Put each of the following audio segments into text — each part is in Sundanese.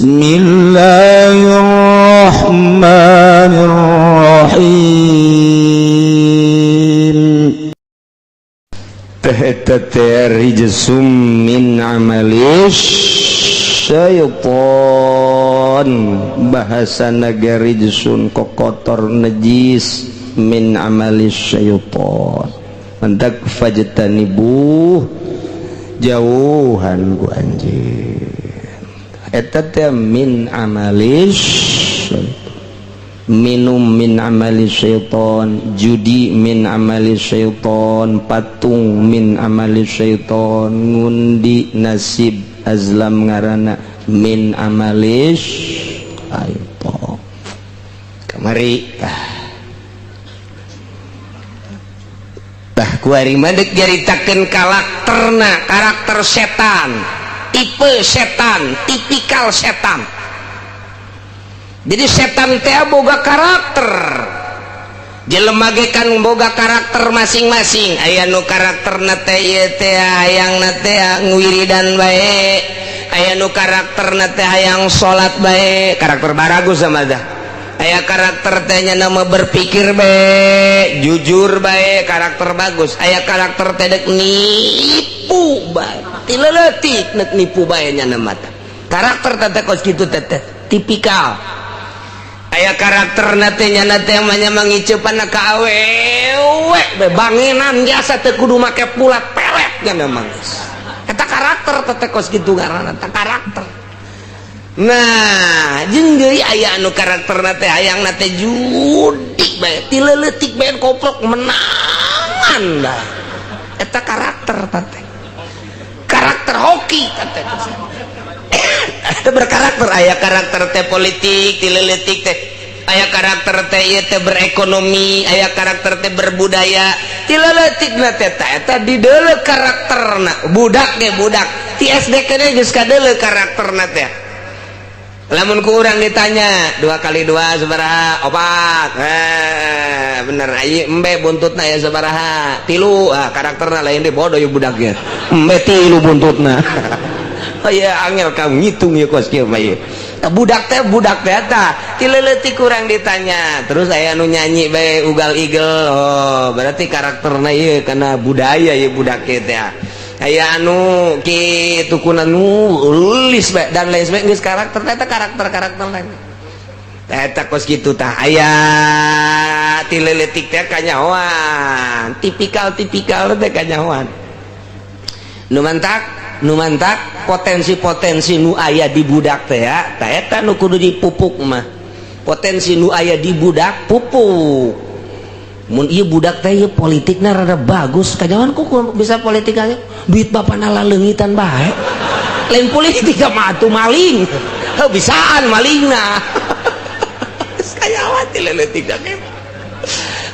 Bismillahirrahmanirrahim. Teh teh rijsum min amalis syaiton, bahasa naga rijsun kokotor, najis, min amalis syaiton. Mantak fajtanibuh, jauhan ku anjing eta teh min amalis. Minum min amali syaiton, judi min amali syaiton, patung min amali syaiton, ngundi nasib azlam ngarana min amali syaiton. Kamari tah kuari mah deuk nyaritakeun karakterna, karakter setan, tipe setan, tipikal setan. Jadi setan teh boga karakter. Jelema ge kan boga karakter masing-masing. Aya nu karakterna teh ieu teh hayangna teh ngwiridan bae, aya nu karakterna teh hayang salat bae, karakter baragus sama dah. Aya karakter teh nya nama berpikir bae, jujur bae, karakter bagus. Aya karakter teh dek nipu bae, ti leutik nek nipu bae nya nama teh. Karakter teh kos kitu teh tipikal. Aya karakter teh nya teh mah mangicepan ka awewe bae, bangenan biasa teu kudu make pulat pelet nya memang. Eta karakter teh kos kitu ngaranna teh karakter. Nah, jeung deui aya anu karakterna teh hayangna teh judi bae, ti leutik bae koprok menangan dah. Eta karakter teh. Karakter hoki teh. Eta berkarakter, aya karakter teh politik ti leutik teh, aya karakter teh ieu teh berekonomi, aya karakter teh berbudaya ti leutikna teh. Ta eta dideuleu karakterna budak ge, budak ti SD keneh geus kadeuleu karakterna teh. Lamun ku urang ditanya 2 kali 2 sabaraha? 4. Eh, bener. Ayi embe buntutna ya sabaraha? 3. Ah, karakterna lain deh, bodoh ya budaknya, embe 3 buntutna. Oh iya, angel kamu ngitung ya kos kieu mah ieu. Budak teh eta ti leutik kurang ditanya terus aya nu nyanyi bae ugal igel. Oh, berarti karakterna ieu kana budaya ieu budak teh. Aya anu kitu kuna nulis bae dan lain sebagainya, geus karakter eta, karakter-karakter lain eta kos kitu tah. Aya ti leutik teh kanyahoan, tipikal-tipikal teh kanyahoan. Nu mantak potensi-potensi nu aya di budak teh ya, tah eta nu kudu dipupuk mah. Potensi nu aya di budak pupuk. Mun ieu budak teh ieu politikna rada bagus, kanyahoan kok bisa politik aja, duit bapana laleungitan bae. Lain politik mah atuh maling. Heuh, bisaan malingna. Kanyahoan ti leutik teh.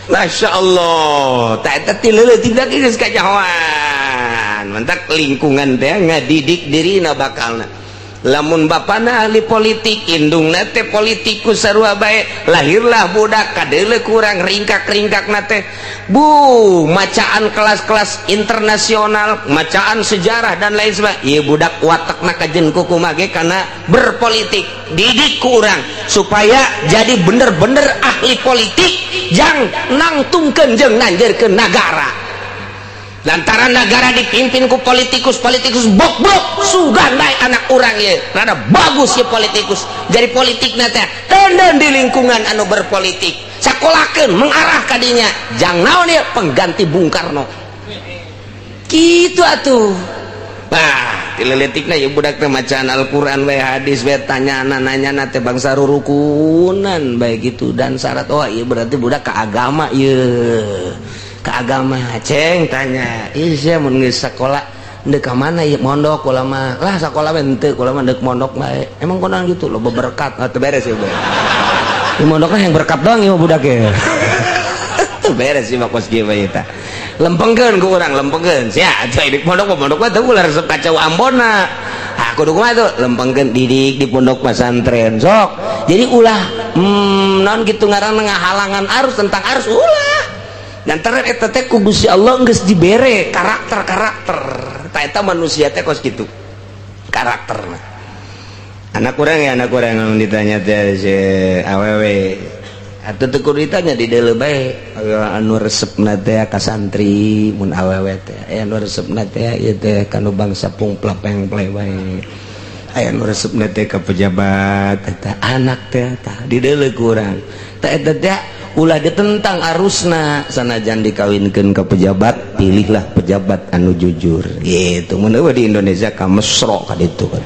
Masya Allah, tak eta ti leutik teh geus kanyahoan. Mantak lingkungan teh ngadidik dirina bakalna. Lamun bapana ahli politik, indungna teh politikus sarua bae, lahirlah budak kadeuleu kurang ringkak-ringkakna teh. Bu, macaan kelas-kelas internasional, macaan sejarah dan lain sebagainya. Ieu budak watakna kajen kumaha ge kana berpolitik. Didik ku urang supaya jadi bener-bener ahli politik jang nangtungkeun jeung nanjeurkeun nagara. Lantaran negara dipimpin ku politikus, politikus bok-bok sugan bae anak urang ieu rada bagus ya politikus. Jadi politikna teh tenden di lingkungan anu berpolitik, sakolakeun mengarah kadinya jang naon ieu pengganti Bung Karno kitu atuh. Nah, ti leutikna ieu budak teh macaan Al-Qur'an we, hadis we, tanyana nanyana teh bangsa rurukunan bae gitu dan syarat. Oh iya, berarti budak ke agama ieu, ke agama. Ceng tanya, ih sia mun geus sakola deuk ka mana ieu? Mondok kula mah lah, sakola we henteu, kula mah deuk mondok bae. Emang konan gitu loba berkat atuh, beres ya bae di mondokna yang berkat doang ieu budak ya. Tuh beres sih mah kos kieu bae eta. Lempengkeun ku urang, lempengkeun sia atuh di pondok mah, pondok mah teu ulah resep kacau Ambonna. Ah, kudu kumaha tuh? Lempengkeun, didik di pondok pesantren sok. Jadi ulah non gitu ngaranna ngahalangan arus, tentang arus ulah. Lantaran eta teh ku Gusti Allah geus dibere karakter-karakter. Ta eta manusia teh kos kitu karakterna. Anak kurang ya, anak kurang yang ditanya teh si awewe atau teu kudu ditanya, di deuleu bae. Anu resepna teh ka santri, mun awewe teh aya anu resepna teh ieu teh kanu bangsa pungplak pengple bae, aya nu resepna teh ka pejabat. Eta anak teh tah di deuleu kurang teh eta teh ulah ditentang arusna. Sanajan dikawinkeun ke pejabat, pilihlah pejabat anu jujur gitu. Mun di Indonesia ka mesro ka ditu kan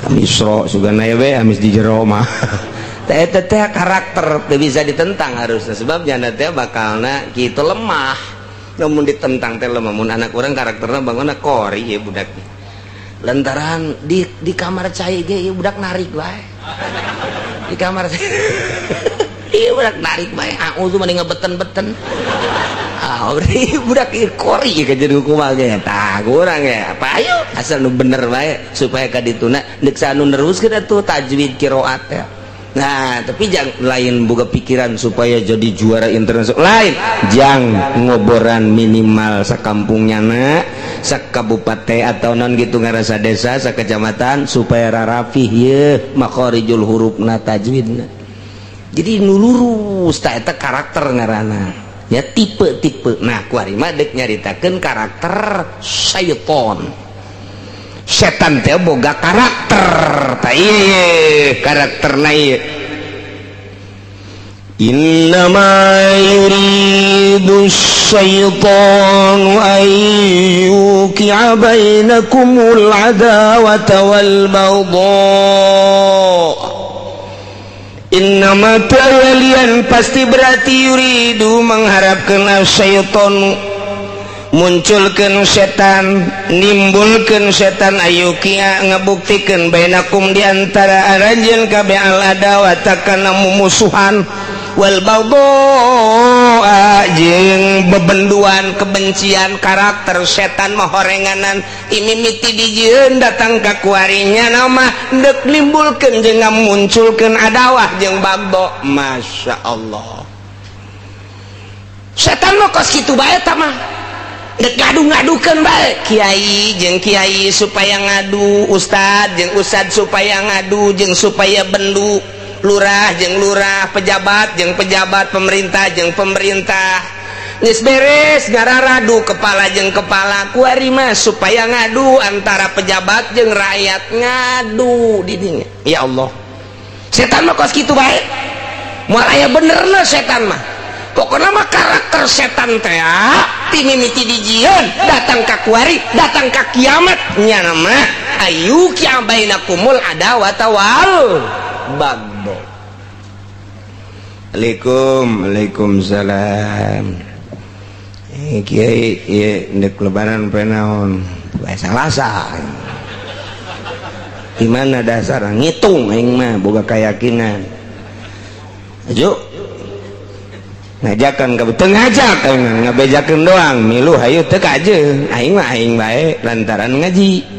ka misro sugana we amis di jero mah. Teh eta teh karakter teu bisa ditentang harusnya, sebabnya teh bakalna kitu lemah. Namun ditentang teh lemah. Mun anak orang karakterna bangunna kori ya budak, lantaran di kamar cai ge ieu budak narik bae. Di kamar ieu budak narik bae, auzu mending ngebeten-beten. Ah, budak ieu kori ka jadi kumaha ge tah kurang ya. Apa ayo asal nu bener bae supaya ka dituna deuk anu neruskeun atuh tajwid, qiraat ya. Nah, tapi jangan lain boga pikiran supaya jadi juara internasional, lain jang ngoboran minimal sakampungnya na, sakabupaten atau non gitu, ngarasa desa, sakecamatan, supaya rarapih ye makhorijul hurufna, tajwidna, jadi nu lurus. Tak eta karakter ngaranna ya, tipe-tipe. Nah, kuari mah dek nyaritakeun karakter syaiton. Setan teh boga karakter. Ta ieu karakterna ieu. إنما يريد الشيطان أن يوقع بينكم العداوة والبغضاء. إنما kalian pasti berarti يريد mengharapkan, syaitan munculkan, setan nimbulkan, setan أن يوقع ngebuktikan, بينكم diantara aranjeun kabeh, العداوة kana mumusuhan, والبغضاء jeung bebenduan, kebencian. Karakter setan mah horenganan imimiti dijieun datang ka kuarinya nama dek nimbulkeun jeung ngamunculkeun adawah jeung bagdo. Masya Allah, setan mah kos kitu bae. Tah mah dek ngadu-ngadukeun bae, kiai jeung kiai supaya ngadu, ustad jeung ustad supaya ngadu jeung supaya bendu, lurah jeung lurah, pejabat jeung pejabat, pemerintah jeung pemerintah. Geus beres ngararadu kepala jeung kepala. Kuari mah supaya ngadu antara pejabat jeung rakyat, ngadu di dinya. Ya Allah, setan mah kos kitu bae, moal aya benerna setan mah. Pokoknya mah karakter setan teh ti mimiti dijieun datang ka kuari, datang ka kiamat, nya mah أن يوقع بينكم العداوة والبغضاء. Assalamualaikum. Waalaikumsalam. Eh, kiai, ieu ndek lebaran poe naon? Poe Salasa. Di mana dasar ngitung? Aing mah boga keyakinan. Ayo ngajakan ke teu ngajak, aing mah ngabejakeun doang. Milu hayu teu kajeun, aing mah aing bae lantaran ngaji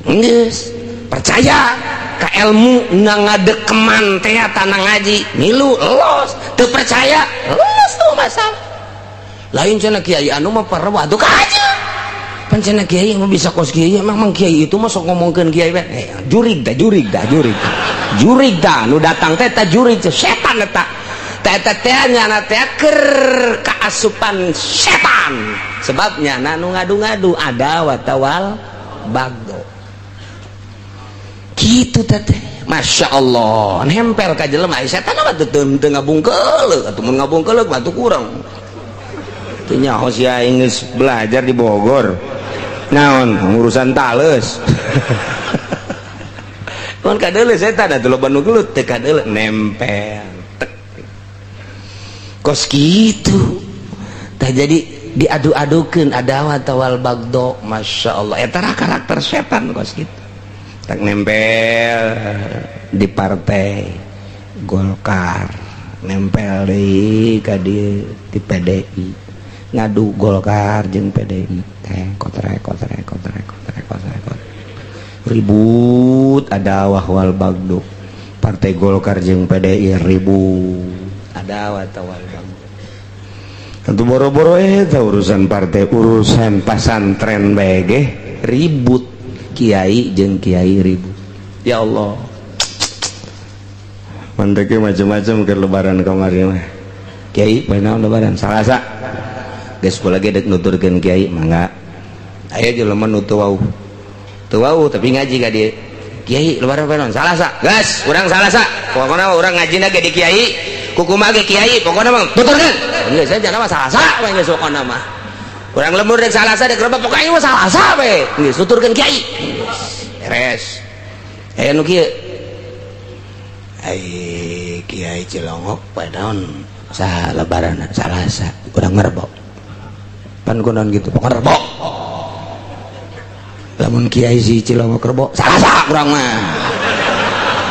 geus percaya ka ilmu na ngadekeman teh tanah ngaji, milu los, teu percaya los tuh masalah lain. Cenah kiai anu mah parwa tuh kajeun pan, cenah kiai mah bisa kos kiai. Emang mang kiai itu mah sok ngomongkeun kiai bae. Eh, jurig dah, jurig dah, jurig, jurig dah nu datang teh. Ta jurig teh setan eta teh. Eta teh nyana teh keur kaasupan setan, sebabnya nu ngadu-ngadu عداوة والبغضاء gitu teh. Masya Allah, nempel ka jelema setan mah teu teu ngabungkeuleuh atuh. Mun ngabungkeuleuh mah tuh kurang teu nyaho si aing geus belajar di Bogor naon urusan tales. Mun kadeuleuh setan atuh loba nu gelut teu kadeuleuh, nempel tek kos kitu tah. Jadi diadu-adukeun عداوة والبغضاء. Masya Allah, eta karakter setan kos kitu. Tak nempel di partai Golkar, nempel di ka di PDI, ngadu Golkar jeung PDI teh kotrek kotrek kotrek kotrek kotrek kotrek, ribut عداوة والبغضاء. Partai Golkar jeung PDI ribut عداوة والبغضاء. Tentu boro-boro eta urusan partai, urusan pasantren bae ge ribut, kiai jeung kiai ribut. Ya Allah, manteki macam-macam ke lebaran kamari mah. Kiai, poe naon lebaran? Salasa. Geus, kula ge dek nuturkeun, Kiai, mangga. Aya jelema nu teu wauh. Teu wauh tapi ngaji ka dieu. Kiai, lebaran poe naon? Salasa. Geus, urang Salasa. Pokona urang ngajina ge di kiai, kukumaha ge kiai, pokona mah tuturkeun. Geus saja mah Salasa we geus pokona mah. Urang lembur dek Salasa, dek Rebo, pokoknya mah Salasa we. Geus, tuturkeun, Kiai. Beres. Aya nu kieu. Ai Kiai Cilongok poe naon sa lebaran? Salasa. Urang Rebo. Pan kunaon gitu? Pokona Rebo. Lamun Kiai si Cilongok Rebo, Salasa urang mah.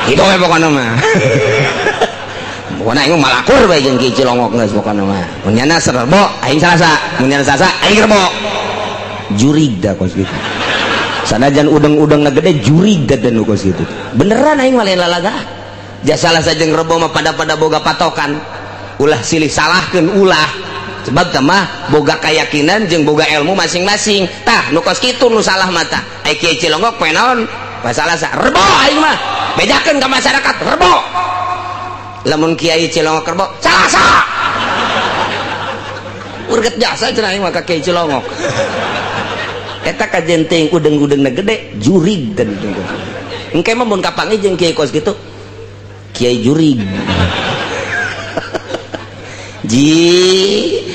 Kitu we pokona mah. Pokona aing mah malakur bae jeung Kiai Cilongok geus pokona mah. Mun nyana Rebo, aing Salasa. Mun nyana Salasa, aing Rebo. Jurig da kos kitu. Sanajan udeng-udeng na gede, jurig da nu kos kitu. Beneran aing mah lain lalaga. Ja Salasa jeung Rebo mah pada-pada boga patokan. Ulah silih salahkeun, ulah. Sebab mah boga keyakinan jeung boga ilmu masing-masing. Tah, nu kos kitu nu salah mata. Ai Kiai Cilongok poe naon? Poe Salasa. Rebo aing mah. Bejakeun ka masyarakat Rebo. Lamun Kiai Cilongok Rebo, Salasa. Urget jasa cenah aing mah ka Kiai Cilongok. Eta kajen teuing udeng-udengna gede, jurig dan engke mah mun kapanggih jeung kiai kos kitu, kiai jurig. Ji,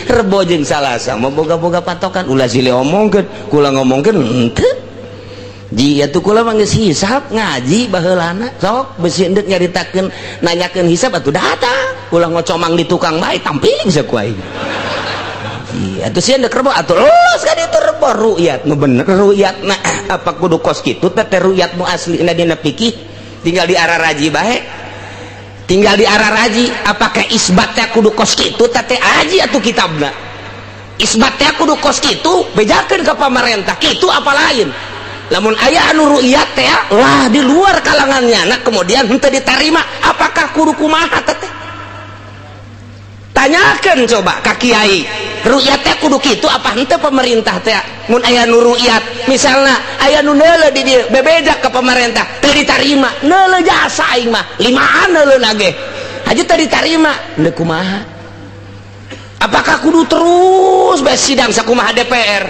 Rebo jeung Salasa mah boga-boga patokan, ulah silih omongkeun, kula ngomongkeun henteu. Ji, atuh kula mah geus hisab ngaji baheulana, sok besi endek nyaritakeun nanyakeun hisab atuh datang. Kula ngocomang di tukang bae tampiling saku aing. Iya, atuh sieun dek Rebo atuh los ka ditu Rebo ru'yat nu bener ru'yatna apa kudu kos kitu teh teh ru'yat nu aslina dina fikih, tinggal di arah raji bae, tinggal di arah raji apakah isbat teh kudu kos kitu teh teh aji atuh kitabna isbat teh kudu kos kitu, bejakeun ka pamarentah kitu apa lain. Lamun aya anu ru'yat teh lah di luar kalangannya, nah kemudian henteu diterima, apakah kudu kumaha teh teh? Tanyakan coba ka kiai, ru'yat teh kudu kitu apa henteu pemerintah teh? Mun aya nu ru'yat misalna aya nu neuleuh di dieu bebeja ke pemerintah teu ditarima, neuleuh jasa aing mah limaan neuleuh ge aja teu ditarima, henteu kumaha? Apakah kudu terus bae sidang sakumaha DPR,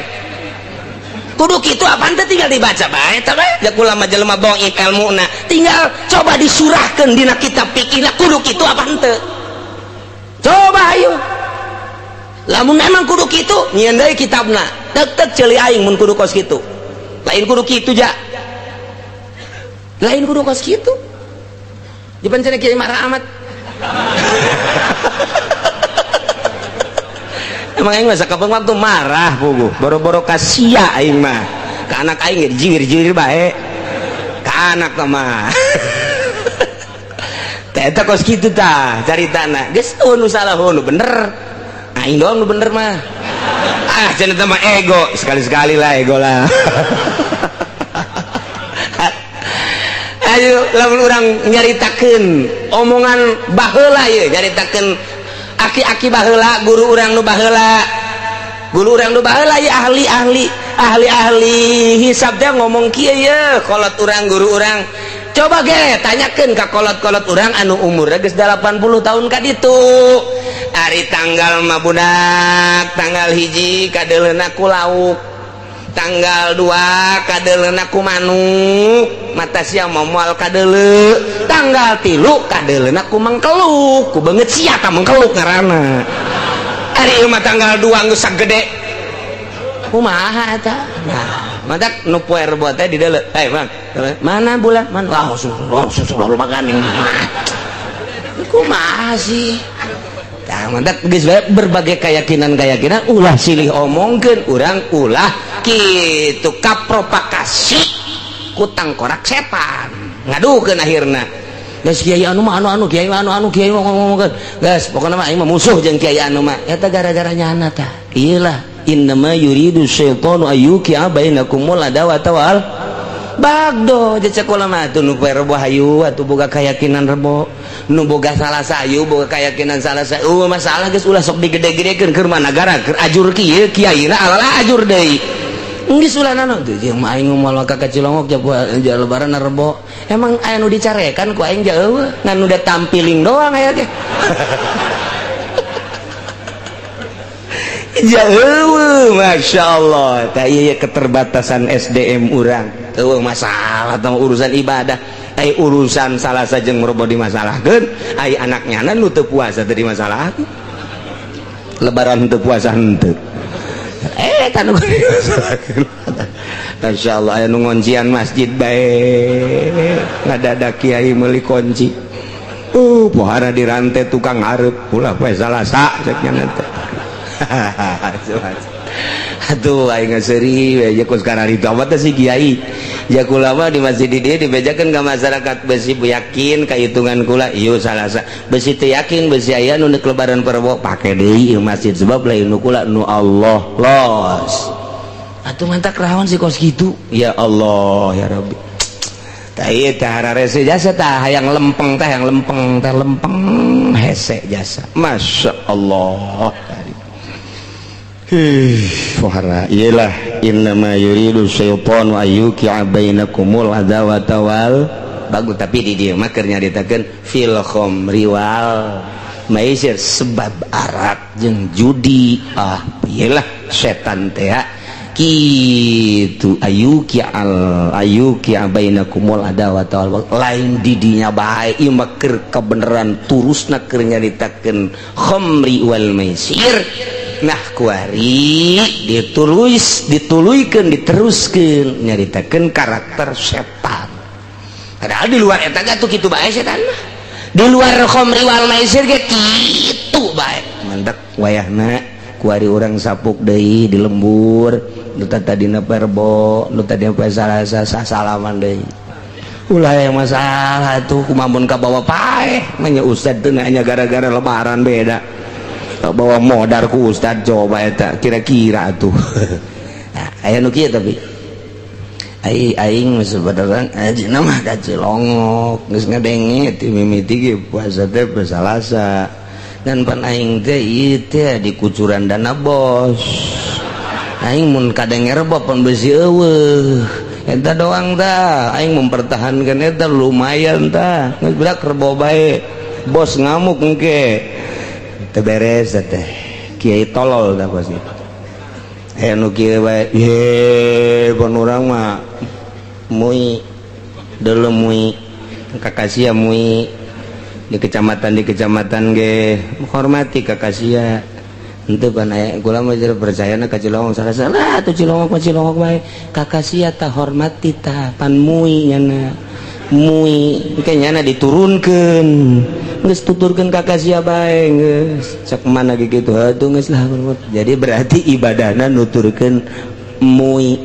kudu kitu apa henteu? Tinggal dibaca bae eta bae. Ja kula mah jelema dhaif ilmuna, tinggal coba disurahkeun dina kitab fikihna kudu kitu apa henteu. Coba ayo, lamun memang kudu kitu, nyieun deui kitabna tek tek ceuli aing mun kudu kos kitu. Lain kudu kitu, ja lain kudu kos kitu. Jepan cenah kiai marah amat. Emang aing mah sakapeung waktu marah puguh boro-boro kasia aing mah, ka anak aing ge dijiwir-jiwir bae ka anak mah. Teh eta kos kitu tah caritana. Geus nu salah nu bener, aing doang nu bener mah. Ah, cenah teh mah ego, sekali-sekali lah ego lah. Ayo, lamun urang nyaritakeun omongan baheula ieu, nyaritakeun aki-aki baheula, guru urang nu baheula, guru urang nu baheula ieu ahli-ahli ahli-ahli hisab teh ngomong kieu ye, kolot urang, guru urang. Coba ge tanyakeun ka kolot-kolot urang anu umurna geus 80 tahun ka ditu. Ari tanggal mah budak, tanggal 1 kadeuleuna ku lauk, tanggal 2 kadeuleuna ku manuk, mata sia mau moal kadeuleu, tanggal 3 kadeuleuna ku mengkeluk, ku beungeut sia ka mengkeluk ngaranna. Ari ieu mah tanggal 2 geus sagede kumaha eta? Nah, matak nu poe Rebo teh di deuleu. "Hei, Bang, mana bulan? Mana?" Langsung langsung makan. Kumaha sih? Tah, mantak geus bae berbagai keyakinan-keyakinan ulah silih omongkeun urang, ulah kitu kapropagasi ku tangkorak setan ngadukeun akhirna. Geus, kiai anu mah anu anu kiai anu anu kiai mah ngomongkeun geus pokona mah aing mah musuh jeung kiai anu mah, eta gara-gara nyana tah. Iyalah, innama yuridu syaitanu ayyuqi'a bainakumul adawata wal bagdo. Cek kula mah atuh nu poe Rebo hayu atuh boga keyakinan Rebo, nu boga Salasa ayu boga keyakinan Salasa. Masalah geus ulah sok digede-gedekeun, keur mah nagara keur ajur kieu, kiaina alala ajur deui. Geus ulah nanaon teu jeung aing moal ka Cilongok ja lebaran Rebo. Emang aya nu dicarekan ku aing jauh ngan udah tampiling doang aya ge. Jauh, Masya Allah. Tak iya keterbatasan SDM urang. Eueuh masalah tentang urusan ibadah. Ai urusan salah saja merubah dimasalahkeun, ai anaknya nu teu puasa teu dimasalahkeun. Lebaran teu puasa henteu. Kan Masya Allah aya nu ngoncian masjid bae. Ngadadak kiai meuli kunci. Pohara dirantai tukang hareup ulah poe Salasa cek nya teh. Aduh aing seuri we ku sekarang itu amat si kiai. Ja kula mah di masjid di dieu dibejakeun ka masyarakat besi yakin ka hitungan kula ieu Salasa. Besi teu yakin besi aya nu neuk lebaran Rebo pake deui ieu masjid sebab lain nu kula nu Allah los. Atuh mantak rawan si kos kitu. Ya Allah ya Rabbi. Tah ieu teh hararese jasa tah hayang lempeng teh yang lempeng teh lempeng hese jasa. Masya Allah. Pohara iyalah innama yuridu syaitanu ayyuqi'a bainakumul adawata wal bagus tapi di dieu mah keur nyaritakeun fil khamri wal maisir sebab arak jeung judi ah iyalah setan teh kitu ayyuqi'al ayyuqi'a bainakumul adawata wal lain didinya bae ieu mah keur kebenaran turusna keur nyaritakeun khamri wal maisir. Nah kuari ditulis dituluykeun diteruskeun nyaritakeun karakter setan. Padahal di luar eta ge atuh kitu bae setan mah. Di luar khamri wal maisir ge kitu bae. Mantak wayahna kuari urang sapuk deui di lembur nu tadina Rebo nu tadina poe Salasa sasalaman deui. Ulah yang masalah tuh kumaha mun kabawa paeh mah nya ustad teu nanya gara-gara lebaran beda. Bawa modar ku ustad coba eta kira-kira tuh. Nah, aya nu kieu tapi ai aing sebenarnya ajina mah ka Cilongok geus ngadenge ti mimiti ge puasa teh poe Salasa dan pan aing teh ieu teh di kucuran dana bos aing mun kadenge Rebo pan besi eueuh eta doang tah aing mempertahankan eta lumayan tah geus berak Rebo bae bos ngamuk engke teu beres teh kiai tolol dah pasti aya nu kieu bae ye pon urang mah mui deuleu mui kakasia mui di kecamatan ge hormati kakasia henteu pan aya kula mah percayana ka Cilongok salah atuh Cilongok mah Cilongok bae kakasia tah hormati tah pan mui nyana mui engke nyana diturunkeun geus tuturkeun ka kasia bae geus cek mana ge kitu atuh geus lah. Jadi berarti ibadahna nuturkeun mui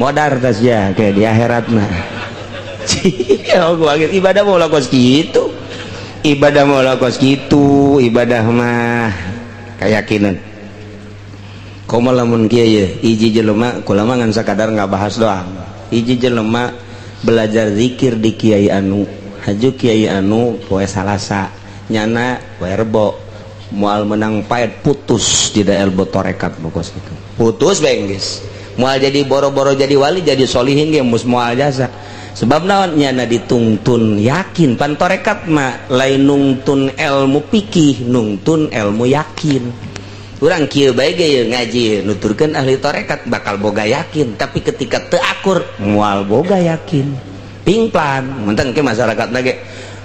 modar tas ya kayak di akhiratna. Ya gua ibadah mau kos kitu, ibadah mau kos kitu, ibadah mah keyakinan. Komo lamun kieu ye hiji jelema kula mah ngan sakadar ngabahas doang. Hiji jelema belajar zikir di kiai anu haju kiai anu poe Salasa nyana poe Rebo moal menang paet putus tidak elbo torekat bokos itu putus bae geus moal jadi boro-boro jadi wali jadi solihin ge mus moal jasa sebab naon nyana ditungtun yakin pan torekat mah lain nungtun ilmu pikih nungtun ilmu yakin. Urang kieu bae ge ngaji nuturkeun ahli torekat bakal boga yakin tapi ketika teu akur moal boga yakin pingplan menteng ke masyarakat lagi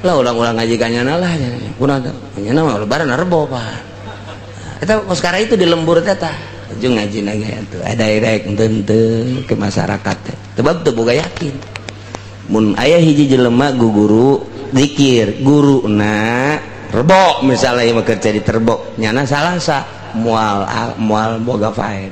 lah ulang-ulang ngaji ka nyana lah kunaon nyana mah lebaran Rebo pak eta sekarang itu di lembur teh tah jeung ngaji na ge atuh ada rek henteu ke masyarakat teh sebab teu boga yakin mun aya hiji jelema guru zikir guruna Rebo misalnya ieu mah keur jadi Rebo nyana Salasa mual mual boga faed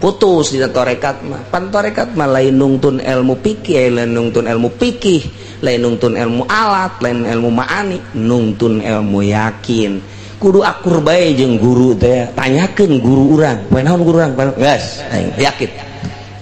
putus di torekat mah pan torekat mah lain nungtun ilmu pikih lain nungtun ilmu pikih lain nungtun ilmu alat lain ilmu ma'ani nungtun ilmu yakin kudu akur bae jeung guru teh tanyakeun guru urang poe naon guru urang geus aing yakin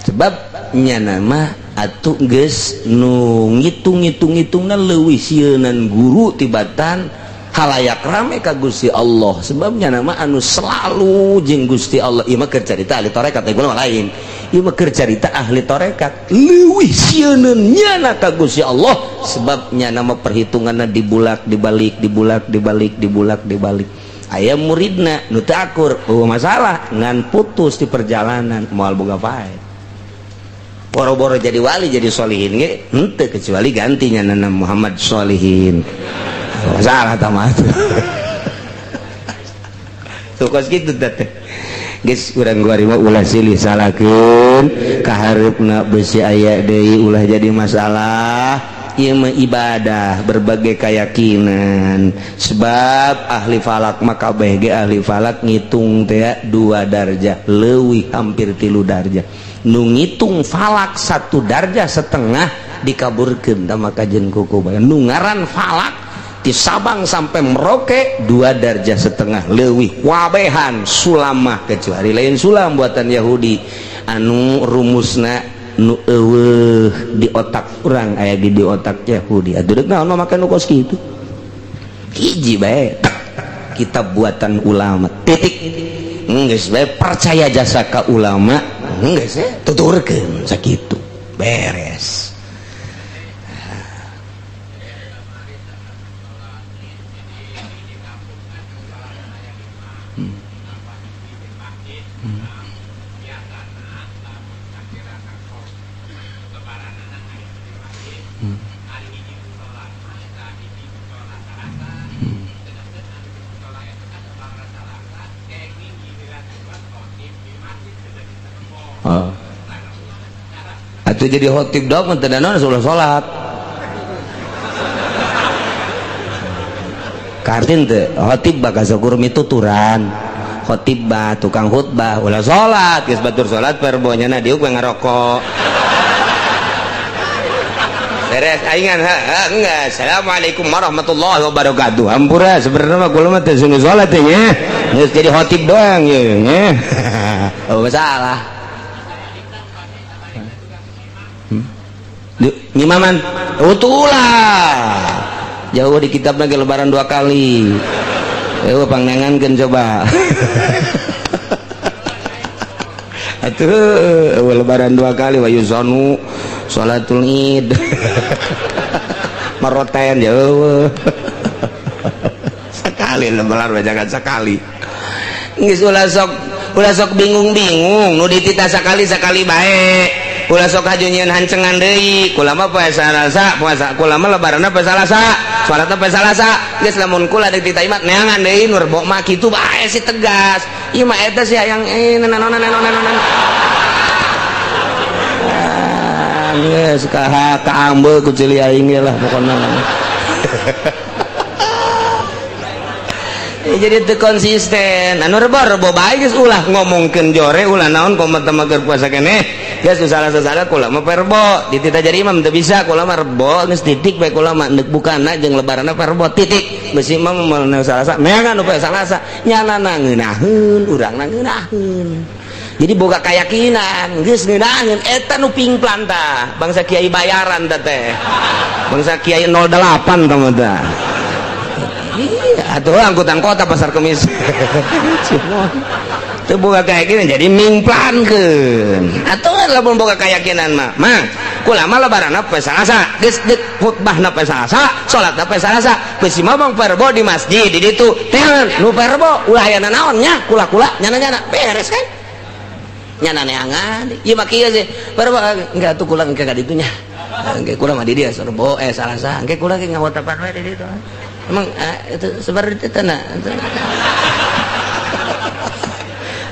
sebab nyana mah atuh geus nu ngitung-ngitung-ngitungna leuwih sieunan guru tibatan Halayak rame ka Gusti Allah, sebabnya nama anu selalu jeung Gusti Allah. Ieu mah keur carita ahli tarekat, ieu mah lain. Ieu mah keur carita ahli tarekat leuwih sieuneun nyana ka Gusti Allah, sebabnya nama perhitunganna dibulak dibalik, dibulak dibalik, dibulak dibalik. Aya muridna nu teu akur, eueuh masalah, ngan putus di perjalanan, moal boga faed. Boro-boro jadi wali, jadi solihin ge henteu, kecuali gantinya nana Muhammad Solihin. Masalah tamat tuh kos kitu teh. Geus urang gua mah ulah silih salahkeun, kahareupna besi aya deui, ulah jadi masalah. Ieu mah ibadah berbagai keyakinan, sebab ahli falak mah kabeh ge ahli falak ngitung teh 2 darjah leuwih, hampir 3 darjah. Nu ngitung falak 1 darjah setengah dikaburkeun tah maka jeung kuku. Nu ngaran falak di Sabang sampai Merauke 2 darjah setengah leuwih wabehan sulamah, kecuali lain sulam buatan Yahudi anu rumusna nu eueuh di otak urang, aya di otak Yahudi. Atuh deuk naon make nu kos kitu, hiji bae kitab buatan ulama titik. Geus bae percaya jasa ka ulama, geus tuturkeun sakitu beres. Oh. Atau jadi khotib dong, teu naon ulah salat. Kartin teu khotib bakal syukur mituturan. Khotib bah tukang khutbah ulah salat, geus batur salat perbonya na diuk we ngarokok. Beres aingan ha, enggak. Assalamualaikum warahmatullahi wabarakatuh. Hampura sebenarnya mah kula mah teu sungguh salat nya. Geus jadi khotib doang ye nya. Oh masalah. Ngimaman utulah jauh di kitab lagi lebaran 2 kali. Pangnangankeun coba. Atuh lebaran 2 kali wa yuzanu salatul id. Maroten jauh. Sekali lebaran jangan sekali. Geus ulah sok bingung-bingung nu ditita sekali-sekali bae. Ulah sok haju nyieun hancengan deui. Kula mah poe Salasa, puasa kula mah lebaranna poe Salasa, salatna poe Salasa. Geus lamun kula deuk ditita imat neangan deui nu rebo mah kitu bae si tegas. Ieu mah eta si hayang naon. Ah, geus ka kaambe ku ceuli aing ge lah pokona. Jadi teu konsisten. Anu rebo-rebo bae geus ulah ngomongkeun jore ulah naon komo teh keur puasa keneh. Geus salah-salah kula mah perbo ditita jadi imam teu bisa kula mah rebo geus titik bae kula mah deuk bukana jeung lebaranna perbo titik. Besi imam moal Salasa neangan nu poe Salasa nyana ngeunaheun urangna ngeunaheun. Jadi boga keyakinan geus ngeunaheun eta nu pingplan tah bangsa kiai bayaran teh teh. Bangsa kiai 08 tah mah tah. Iya atuh angkutan kota pasar kemis. Teu boga keyakinan jadi mingplankeun. Atuh lamun boga keyakinan mah, mah kula mah lebaranna poe Salasa, geus deuk khutbahna poe Salasa, salatna poe Salasa, besi mamang perbo di masjid di ditu. Teangan nu perbo ulah aya nanaon nya, kula-kula nyana-nyana beres kan? Nyana neangan. Ieu mah kieu sih. Perbo enggak atuh kula engke ka ditu nya. Engke kula mah di dieu rebo Salasa, engke kula ge ngahotapan we di ditu. Emang itu seperti itu nah.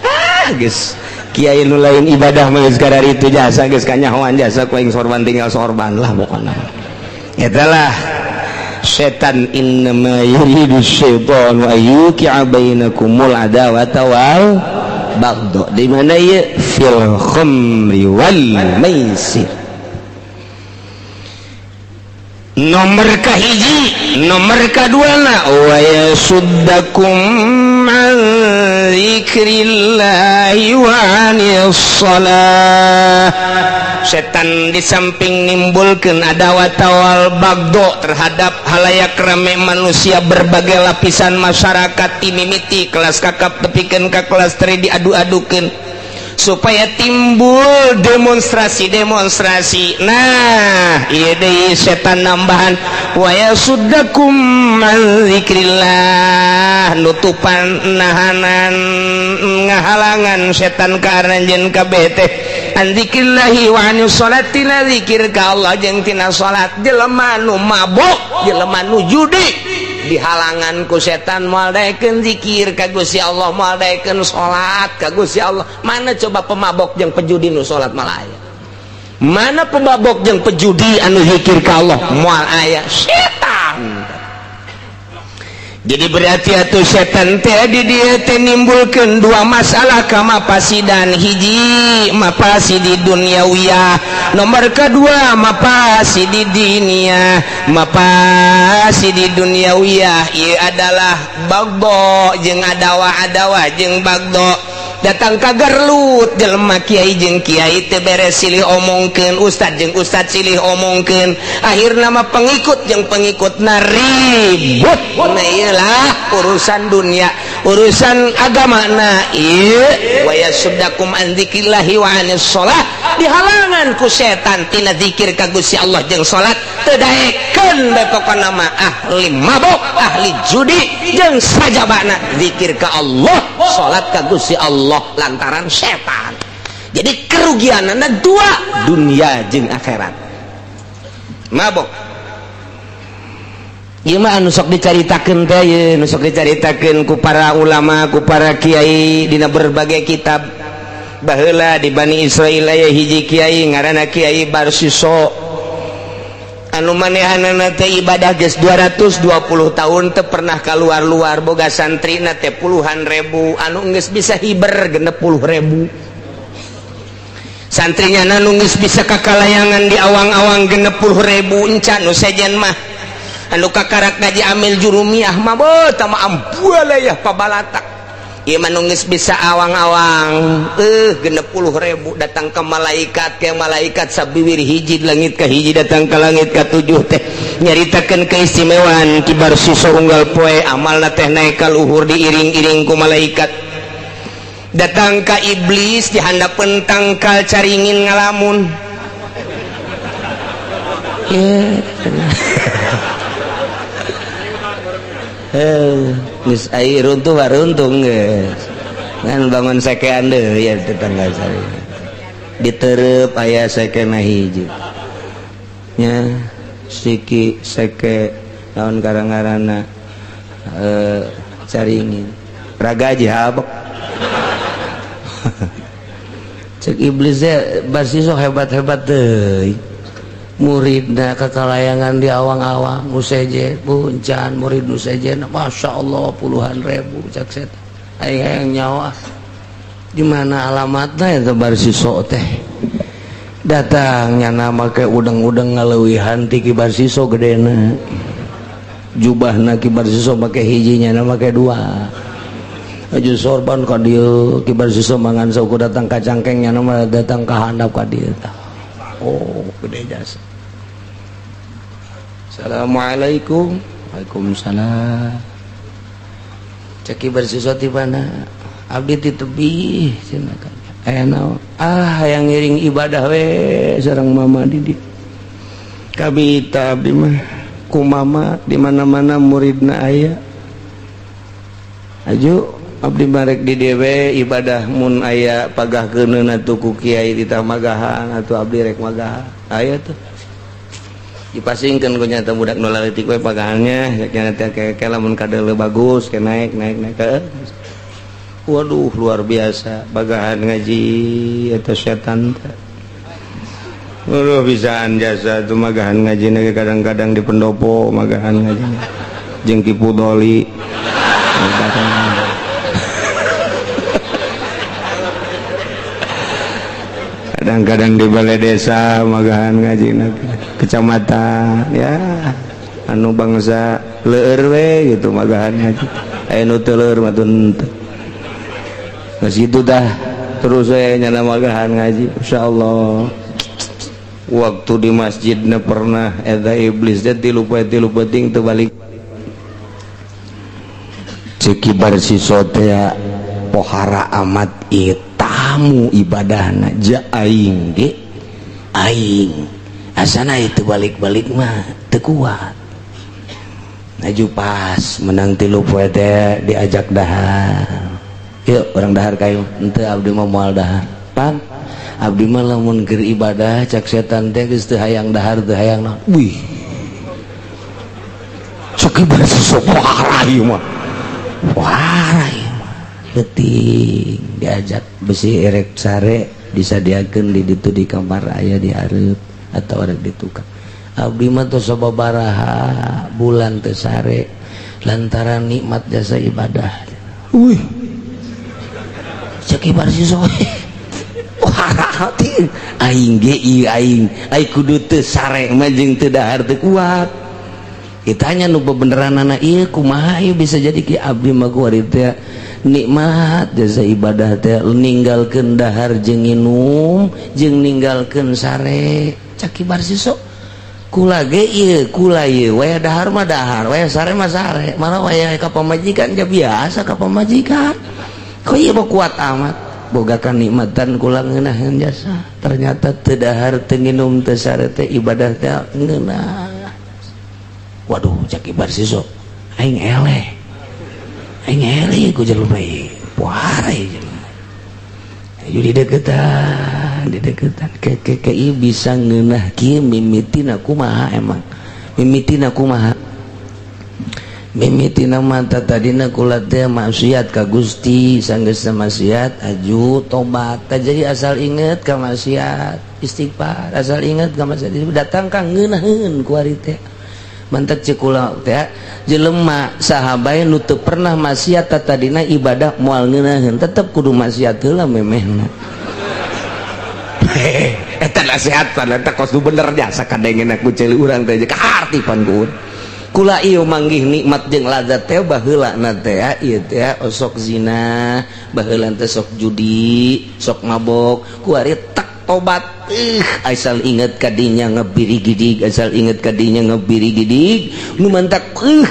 Ah, geus kiai nu lain ibadah mah geus kadar itu jasa geus kanyahoan jasa ku aing sorban tinggal sorban lah pokona. Eta lah setan innama yuridu syaitanu ayyuqi'a bainakumul adawata wal baghdha. Di mana ieu fil khamri wal maisir. Nomor kahiji, nomor kaduana wa yasuddakum an dzikrillahi wa 'anis shalah. Setan di samping nimbulkeun adawat wal bagdo terhadap halayak rame manusia, berbagai lapisan masyarakat, timimiti kelas kakap tepikeun ka kelas tri, diadu-adukeun supaya timbul demonstrasi-demonstrasi. Nah, ieu deui setan nambahan wa yasuddakum an dzikrillah, nutupan, nahanan, ngahalangan setan ka aranjeun kabeh teh an dzikrillahi wa anis sholati, na zikir ka Allah jeung tina salat. Jelema nu mabok, jelema nu judi, dihalangan ku setan moal daekeun zikir ka Gusti Allah, moal daekeun salat ka Gusti Allah. Mana coba pemabok jeung pejudi nu salat? Moal aya. Mana pemabok jeung pejudi anu zikir ka Allah? Moal aya. Setan jadi berarti atuh setan teh di dieu teh nimbulkeun dua masalah ka mapasidan. Hiji, mapasidi duniawiyah, nomor kedua mapasidi diniyah. Mapasidi duniawiyah ieu adalah bagdo jeung adawa-adawa jeung bagdo datang ka garlut. Jelema kiai jeung kiai teu beres, silih omongkeun, ustad jeung ustad silih omongkeun, akhirna mah pengikut jeung pengikut ribut. Nah, iyalah urusan dunia. Urusan agama na ieu wa yasuddakum an dzikrillahi wa anis shalah, dihalangan ku setan tina zikir ka Gusti Allah jeung salat. Teu daekeun bae pokona mah ahli mabok, ahli judi jeung sajabana zikir ka Allah, salat ka Gusti Allah, lantaran setan. Jadi kerugianana dua, dunia jeung akhirat. Mabok ieu mah anu sok dicaritakeun teh ye, nu sok dicaritakeun ku para ulama, ku para kiai dina berbagai kitab. Baheula di Bani Israil aya hiji kiai ngaranna Kiai Barsiso, anu manehanana teh ibadah geus 220 tahun teu pernah keluar-luar, boga santrina teh puluhan ribu, anu geus bisa hiber 60.000 santrinya, anu geus bisa kakalayangan di awang-awang 60.000. Encan nu sejen mah, anu kakarak ngaji amil jurumiyah mah beuh tama ambualayah pabalatak. Ieu mah nu geus bisa awang-awang 60.000. Datang ke malaikat, ke malaikat sabiwir hiji langit ka hiji, datang ke langit ka tujuh teh nyaritakeun keistimewaan Ki Barsiso. Unggal poe amalna teh naik ka luhur, diiring-iring ku malaikat. Datang ka iblis, di handapeun tangkal caringin ngalamun. Yeah. Eh, geus ai runtuh mah runtuh geus. Ngan bangun sekean deui ya tetangga saya. Diterep aya sekena hiji. Nya siki seke naon karang-karana caringin. Ragaji habek. Cek iblisnya, Barsiso hebat-hebat deui. Muridna kekalayangan di awang-awang, nu sejen puncan murid nu sejen, Masya Allah, puluhan ribu. Cek setan, aing hayang nyawa di mana alamatna eta Barsiso teh. Datangnya nama ke udang-udang ngaleuwihan ti Ki Barsiso gedena jubahna. Ki Barsiso make hijinya, na make dua. Aju sorban ka dieu, Ki Barsiso mangan saukur datang ka cangkengnya, nama datang ka handap ka dieu. Oh, gede jasa. Assalamualaikum. Waalaikumsalam. Cek Ki Barsiso, di mana? Abdi di tebih cenah. Aya naon? Ah, hayang ngiring ibadah we sareng mama di dieu. Kabita abdi mah ku mama di mana-mana muridna aya. Aju abdi marek di dewe ibadah, mun aya pagah keuneun atuh ku kiai ditah magahan atuh abdi rek magahan. Aya tuh dipasingkeun ku nyata budak nu leutik we pagahannya nya teh ke lamun kadeuleu bagus ke naik naik naik ke. Waduh, luar biasa bagahan ngaji eta setan teh. Waduh, bisaan jasa tuh magahan ngaji na kadang-kadang di pendopo magahan ngaji jeung Ki Pudoli. Kadang-kadang di balai desa magahan ngaji, kecamatan ya, anu bangsa leur we gitu magahan ngaji, aya nu teu leur mah teu. Geus itu dah, terus saya nyana magahan ngaji. Insyaallah waktu di masjidna pernah eta iblis teh 3 poe 3 peuting teu balik. Cek Ki Barsiso teh, "Pohara amat ieu tamu ibadahna." Ja aing ge, aing asana itu balik-balik mah teu kuat. Laju pas menang 3 poe teh diajak dahar, "Yuk, urang dahar." "Kayu henteu, abdi mah moal dahar." "Pan abdi mah lamun keur ibadah, cak setan teh geus teu hayang dahar, teu hayang naon." Wih, cek Ki Barsiso, "Pohara ieu mah, pohara ieu mah." Penting diajak besi erek sare, disadiakeun di ditu, di kamar aya di hareup atau rek di tukang. "Abdi mah tos sababaraha bulan teu sare lantaran nikmat jasa ibadah." Wih, cek Ki Barsiso, "Pohara aing ge ieu, aing aing kudu teu sare mah jeung teu dahar teu kuat." Ditanya nu bebeneran anak ieu, "Kumaha ieu bisa jadi ki?" "Abdi mah kuari teh nikmat jasa ibadah teh ninggalkeun dahar jeung nginum jeung ninggalkeun sare." Cak Ki Barsiso, "Kula ge ieu, kula ieu waya dahar mah dahar, waya sare mah sare, malah waya ka pamajikan ja biasa ka pamajikan. Kok ieu mah kuat amat boga kanikmatan kula ngeunaheun jasa. Ternyata teu dahar, teu nginum, teu sare teh ibadah teh ngeunah." Waduh, cak Ki Barsiso, "Aing eleh, aing eleh ku jelema ieu, pohara ieu jelema." Ayo dideketan, dideketan ke ke bisa ngeunah kieu mimitina kumaha emang? Mimitina kumaha? Mimitina mata tadina kula teh maksiat ka Gusti. Sanggeus maksiat, aju tobat. Jadi asal inget ka maksiat, istighfar. Asal inget ka maksiat, datang ka ngeunaheun kuari teh. Mantak cek kula teh, jelema saha bae nu teu pernah maksiat tadina ibadah moal ngeunaheun, tetep kudu maksiat heula memehna. Eta nasihat pan eta kos nu bener jasa kadengeuna ku ceuli urang teh, kaharti pan ku kula ieu manggih nikmat jeung lazat teh. Baheula na teh ieu teh osok zina, baheula teh sok judi, sok mabok. Kuari tak tobat, asal inget kadinya ngebiri gidig, asal inget kadinya ngebiri gidig. Nu mantak teu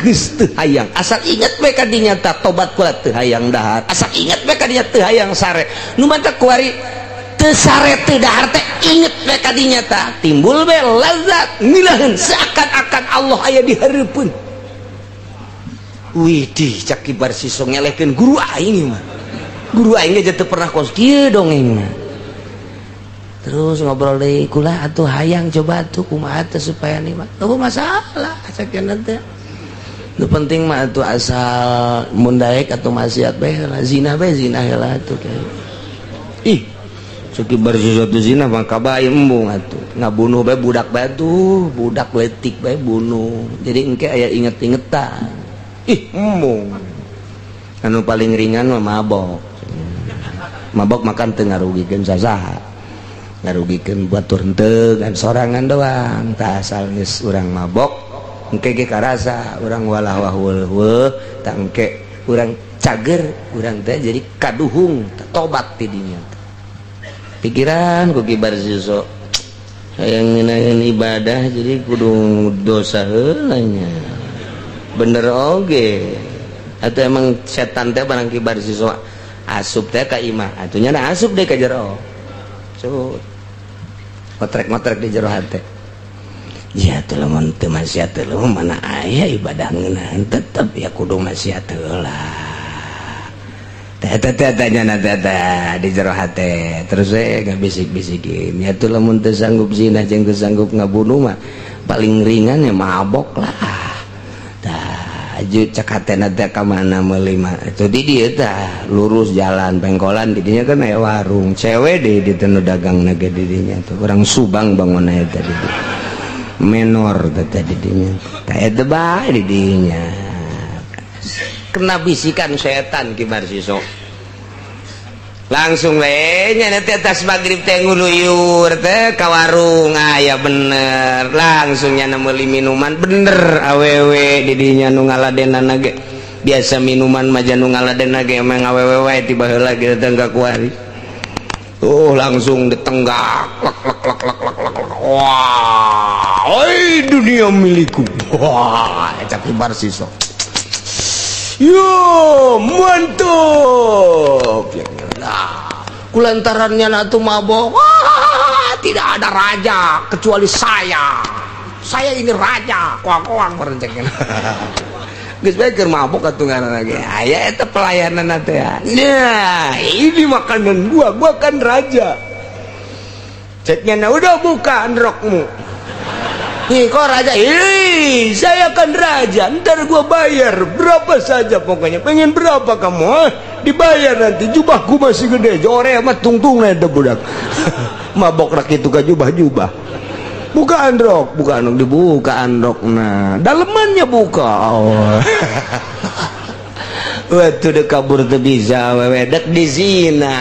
hayang, asal inget we kadinya tak tobat kula teu hayang dahar, asal inget we kadinya teu hayang sare. Nu mantak kuari teu sare teu dahar teh, inget we kadinya ta timbul we lazat ngilaheun, seakan-akan Allah aya di hareupeun. Widih, cak Ki Barsiso, ngelehkeun guru aing mah, guru aing ge teu pernah kos kieu dongeng mah. Terus ngobrol deui, "Kula atuh hayang coba atuh, kumaha teh supaya nikmat?" "Oh, masalah sakieu teh, nu penting mah atuh asal mun daek atau maksiat bae heula, zina bae, zina heula atuh." Ih, cek Ki Barsiso, "Zina mah kabae, embung atuh, ngabunuh bae, budak bae tuh, budak letik bae bunuh, jadi engke aya inget-ingetan." "Ih, embung, anu paling ringan mah mabok. Mabok makan teu ngarugikeun sasaha, ngarugikeun batur henteu kan, sorangan doang. Tak asal geus urang mabok, engke ge karasa urang walah wah weuh, tak engke urang cager, urang teh jadi kaduhung tobat ti dinya." Pikiran ku Ki Barsiso, hayang ngeunaheun ibadah jadi kudu dosa heula nya, bener oge. Atau emang setan teh barang Ki Barsiso asup teh ka imah atunya, na asup deh ka jero. Cut, ngotrek-ngotrek di jero hate. Ya tuh, lamun teu maksiat teh mana aya ibadah ngeunaheun? Tetep ya kudu maksiat heula. Teh teh teh nya teh teh di jero hate. Terus we ngabisik-bisikin, ya tuh lamun teu sanggup zina jeung teu sanggup ngabunuh mah paling ringan ya mabok lah. Tah, aju cek hatena teh, ka mana meuli mah? Itu di dieu tah, lurus jalan pengkolan, di dinya kan aya warung cewek di ditu nu dagang ge di dinya tuh, orang Subang bangun eta di dieu, menor teh di dinya. Tah, eta bae di dinya kena bisikan setan. Ki Barsiso langsung we nya teh tas maghrib teh nguluyur teh ka warung, aya bener, langsung nya meuli minuman, bener awewe di dinya nu ngaladenan ge. Biasa minuman mah nu ngaladena ge emang awewe wae ti baheula ge datang ka kuari. Oh, langsung ditenggak, lek lek lek lek lek lek lek. Wah, oi, dunia milikku. Wah, eta Ki Barsiso. Yo, mantap. Nah, kulantarannya atuh mabok. Wah, tidak ada raja kecuali saya. Saya ini raja. Koang-koang merencengnya. Geus bae keur mabok atuh ngaranna ge. Aya eta pelayanan teh. Nah, ini makanan gua, gua kan raja. Ceknya, nah, udah buka androkmu. Nih kok raja? Ih, saya kan raja. Ntar gua bayar berapa saja pokoknya. Pengen berapa kamu? Hah? Dibayar nanti. Jubahku masih gede. Jore mah tungtung eta budak. Mabok rak itu ka jubah-jubah. Buka androk, buka androk, dibuka androk. Nah, dalemannya buka. Oh. Waktu dek kabur teu bisa, wewe dek dizina.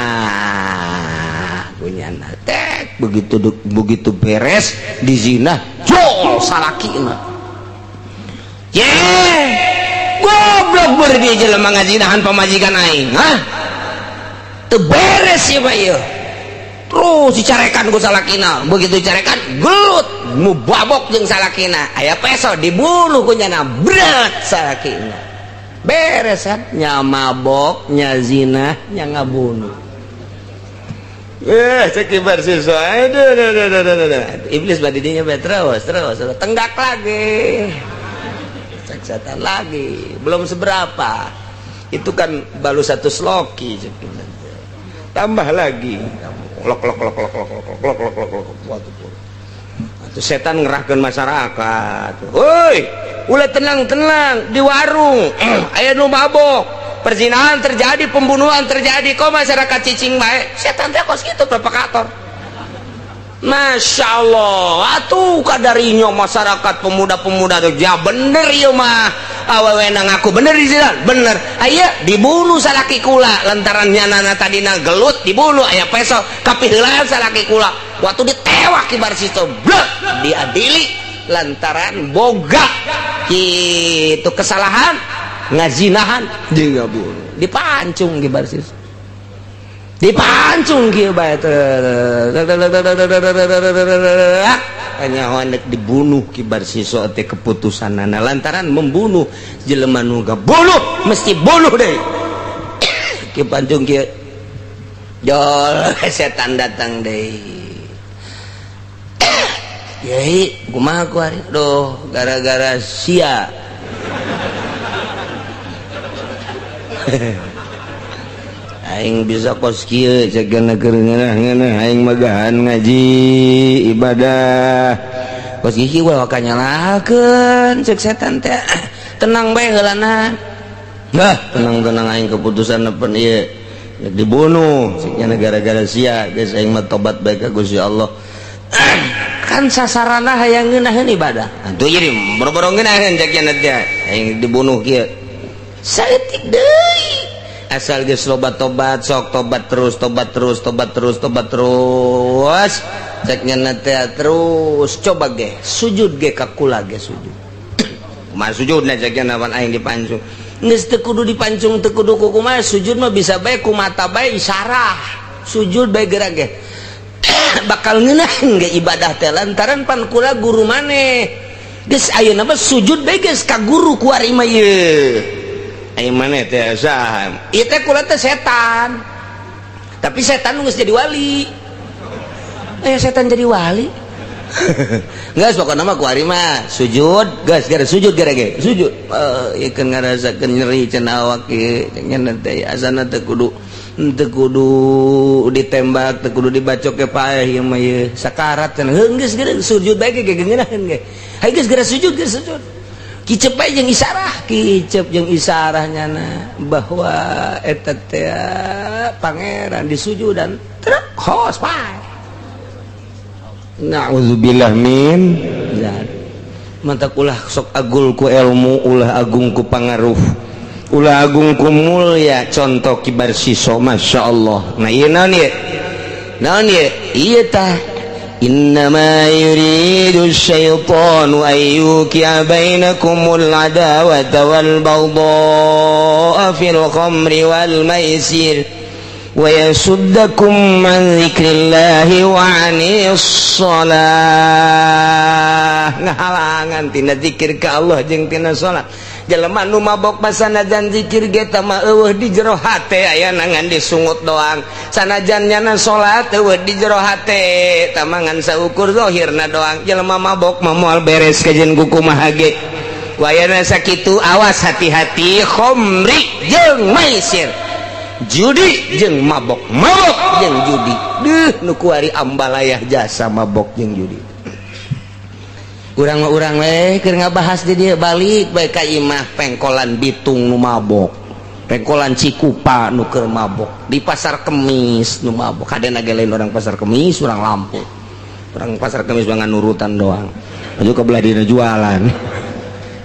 Punya tek begitu begitu beres dizina, jol salakina. Ye, goblok berdiri jelema ngazinahan pamajikan aing, hah? Teu beres ya, Pak, ieu. Terus dicarekan ku salakina, begitu dicarekan gelut, mu babok jeung salakina, aya peso dibunuh ku nyana, berat salakina. Beres kan? Nya mabok, nya zina, nya ngabunuh. Eh, cek Barsiso. Aduh, aduh, aduh, aduh, aduh. Iblis badidinya be terus, terus, terus. Tenggak lagi. Cek setan lagi. Belum seberapa. Itu kan baru satu sloki. Tambah lagi. Lok lok lok lok lok lok lok lok lok lok lok. Itu setan ngerahkan masyarakat. Woi, ulah tenang-tenang di warung. Aya nu mabok. Perzinahan terjadi, pembunuhan terjadi. Kok masyarakat cicing bae? Setan teh kos kitu provokator. Masya Allah, atuh kadarinya masyarakat pemuda-pemuda tuh, ya bener ya mah. Awewe ngaku bener di sini, bener. Aya dibunuh salaki kula lantaran nyanana tadina gelut dibunuh, aya peso kapiheulaan salaki kula. Waktu ditewak Ki Barsiso, blek diadili lantaran boga gitu kesalahan ngazinahan jeung ngabunuh. Dipancung Ki Barsiso. Dipancung kieu bae hanya dek dibunuh Ki Barsiso teh keputusanana lantaran membunuh jelema nu bunuh mesti bunuh deh. Ki pancung kieu, jol setan datang deh. Yai, kumaha kuari? Duh, gara-gara sia. Aing bisa kos kieu cegana keur ngeunah-ngeunah aing magahan ngaji ibadah. Kos kieu we waka nyalakeun cek setan teh. Tenang bae heulana. Nah, tenang-tenang aing keputusan nepen ieu. Dibunuh cek nya gara-gara sia geus aing mah tobat bae ka Gusti Allah. Kan sasarana hayang ngeunaheun ibadah. Atuh jadi boro-boro ngeunaheun cek nya teh aing dibunuh kieu. Saeutik deui. Asal geus loba tobat, sok tobat terus, tobat terus, tobat terus, tobat terus. Cek nya teh terus coba ge sujud ge ka kula ge sujud. Kumaha sujudna cek nya aing dipancung. Geus teu kudu dipancung, teu kudu kumaha sujud mah bisa bae ku mata bae isarah. Sujud bae gerak ge. Bakal ngeunaheun ge ibadah teh lantaran pan kula guru maneh. Geus ayeuna mah sujud bae geus ka guru kuari mah ieu. Ayo mana teh saha? Ieu teh kula teh setan. Tapi setan geus jadi wali. Eh, setan jadi wali. Geus pokona mah kuari mah sujud, geus gara sujud gara ge. Sujud. Ieu keun ngarasakeun nyeri cenah awak ieu cenah teh asana teh kudu teu kudu ditembak, teu kudu dibacok ke paeh ieu mah ieu sakarat cenah. Heuh geus gara sujud bae ge ngeunaheun ge. Hayu geus gara sujud, geus sujud. Kicep bae jeung isarah, kicep jeung isarah nyana bahwa eta teh pangeran disujudan truk hos pae. Na'udzubillah min zat. Mantak ulah sok agul ku ilmu, ulah agung ku pangaruh, ulah agung ku mulya. Contoh Ki Barsiso, Masya Allah. Nah ieu naon ieu? Naon ieu? Ieu tah Innama yuridu syaitanu an yuqi'a bainakumul adawata wal baghdha'a fil khamri wal maisir wa yasuddakum an dzikrillahi wa 'anis shalah. Ngahalangan tina zikir ka Allah jeung tina salat. Jelema nu mabok sanajan zikir ge mah euweuh di jero hate, aya ngan disungut doang. Sanajan nyana salat, euweuh di jero hate, tamangan saukur zahirna doang. Jelema mabok mah moal beres kajen kumaha ge. Wayana sakitu, awas, hati-hati, khomri jeung maisir, judi jeung mabok, mabok jeung judi. Duh, nu kuari ambalayah jasa mabok jeung judi. Urang mah, urang we keur ngabahas di dieu, balik bae ka imah. Pengkolan Bitung nu mabok, pengkolan Cikupa nu keur mabok, di Pasar Kemis nu mabok. Kadena ge lain orang Pasar Kemis, orang Lampung. Orang Pasar Kemis bangan nurutan doang, maju ke belah dina jualan.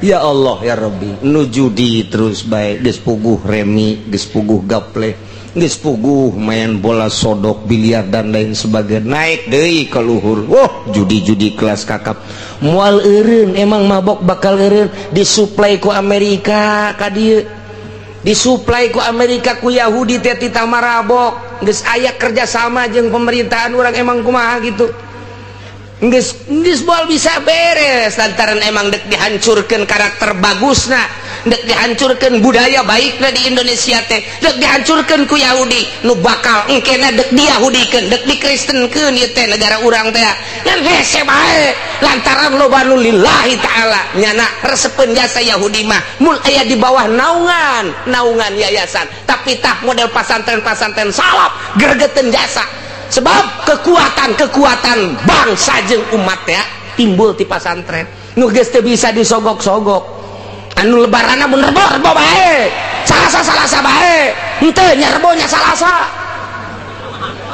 Ya Allah ya Rabbi, nu judi terus bae, geus puguh remi, geus puguh gaple, geus puguh main bola sodok, biliar, dan lain sebagainya, naik deui ke luhur. Wah, judi-judi kelas kakap moal eureun. Emang mabok bakal eureun? Disuplai ku Amerika ka dieu, disuplai ku Amerika, ku Yahudi teh titah marabok. Geus aya kerjasama jeung pemerintahan urang, emang kumaha gitu. Geus geus moal bisa beres lantaran emang dek dihancurkan karakter bagusna, dek dihancurkan budaya baikna di Indonesia teh, dek dihancurkan ku Yahudi nu bakal engkena dek diyahudikeun, dek dikristenkeun ieu teh negara urang teh. Ngan hese bae lantaran loba nu lillahi ta'ala, nyana resepeun jasa Yahudi mah mul aya di bawah naungan naungan yayasan. Tapi tah model pasantren-pasantren salaf gregeteun jasa, sebab kekuatan-kekuatan bangsa jeung umat ya timbul ti pasantren. Nu geus teu bisa disogok-sogok, anu lebaranna mun rebo, rebo bae, Salasa, Salasa bae, henteu nya rebo nya Salasa.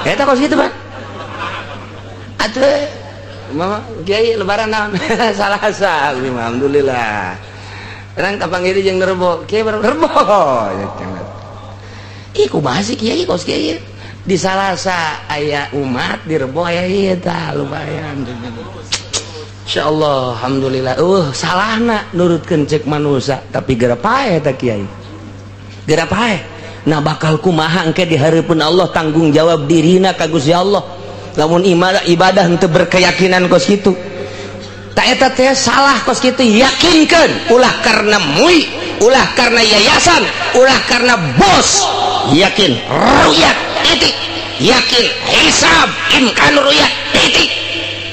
Eta kos kitu, Pak. Atuh mama kiai, lebaran naon? Salasa. Alhamdulillah. Urang kapanggih jeung rebo kiai, rebo. Ih, kumaha sih kiai, kos kiai di Salasa aya umat, di Rebo aya ieu. Tah lumayan, insyaallah, alhamdulillah. Salahna nurutkeun cek manusia, tapi geura paeh ta kiai, geura paeh. Nah, bakal kumaha engke di hareupeun Allah tanggung jawab dirina ka Gusti Allah lamun ibadah ibadah henteu berkeyakinan kos kitu? Tak, eta teh salah kos kitu. Yakinkeun, ulah karena MUI, ulah karena yayasan, ulah karena bos. Yakin ruyat, titik. Yakin hisab, imkan ruyat, titik.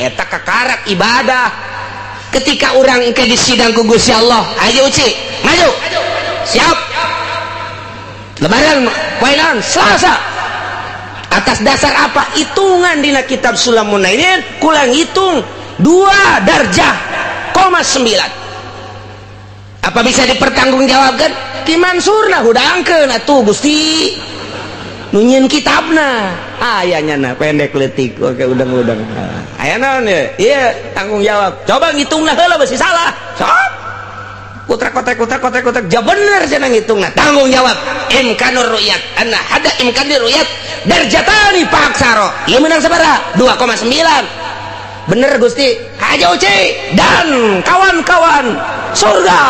Eta kakarak ibadah. Ketika orang ke di sidang ku Gusti Allah, ayo Uci maju, siap, lebaran poe naon? Selasa. Atas dasar apa? Hitungan dina kitab Sulamun ini kurang hitung 2 darjah koma 9. Apa bisa dipertanggungjawabkan? Ki Mansur nah hudangkeun atuh Gusti nu nyieun kitabna. Ayahnya nah pendek letik, oke, udang-udang aya naon ya? Iya, tanggung jawab. Coba ngitungna heula, besi salah sok kutrek kotrek kutrek kotrek kotrek, ja bener cenah ngitungna. Tanggung jawab imkanur ru'yat anna hada imkanur ru'yat darjatani paksaro. Ieu menang sabaraha? 2,9. Bener Gusti Haji Uci dan kawan-kawan, surga.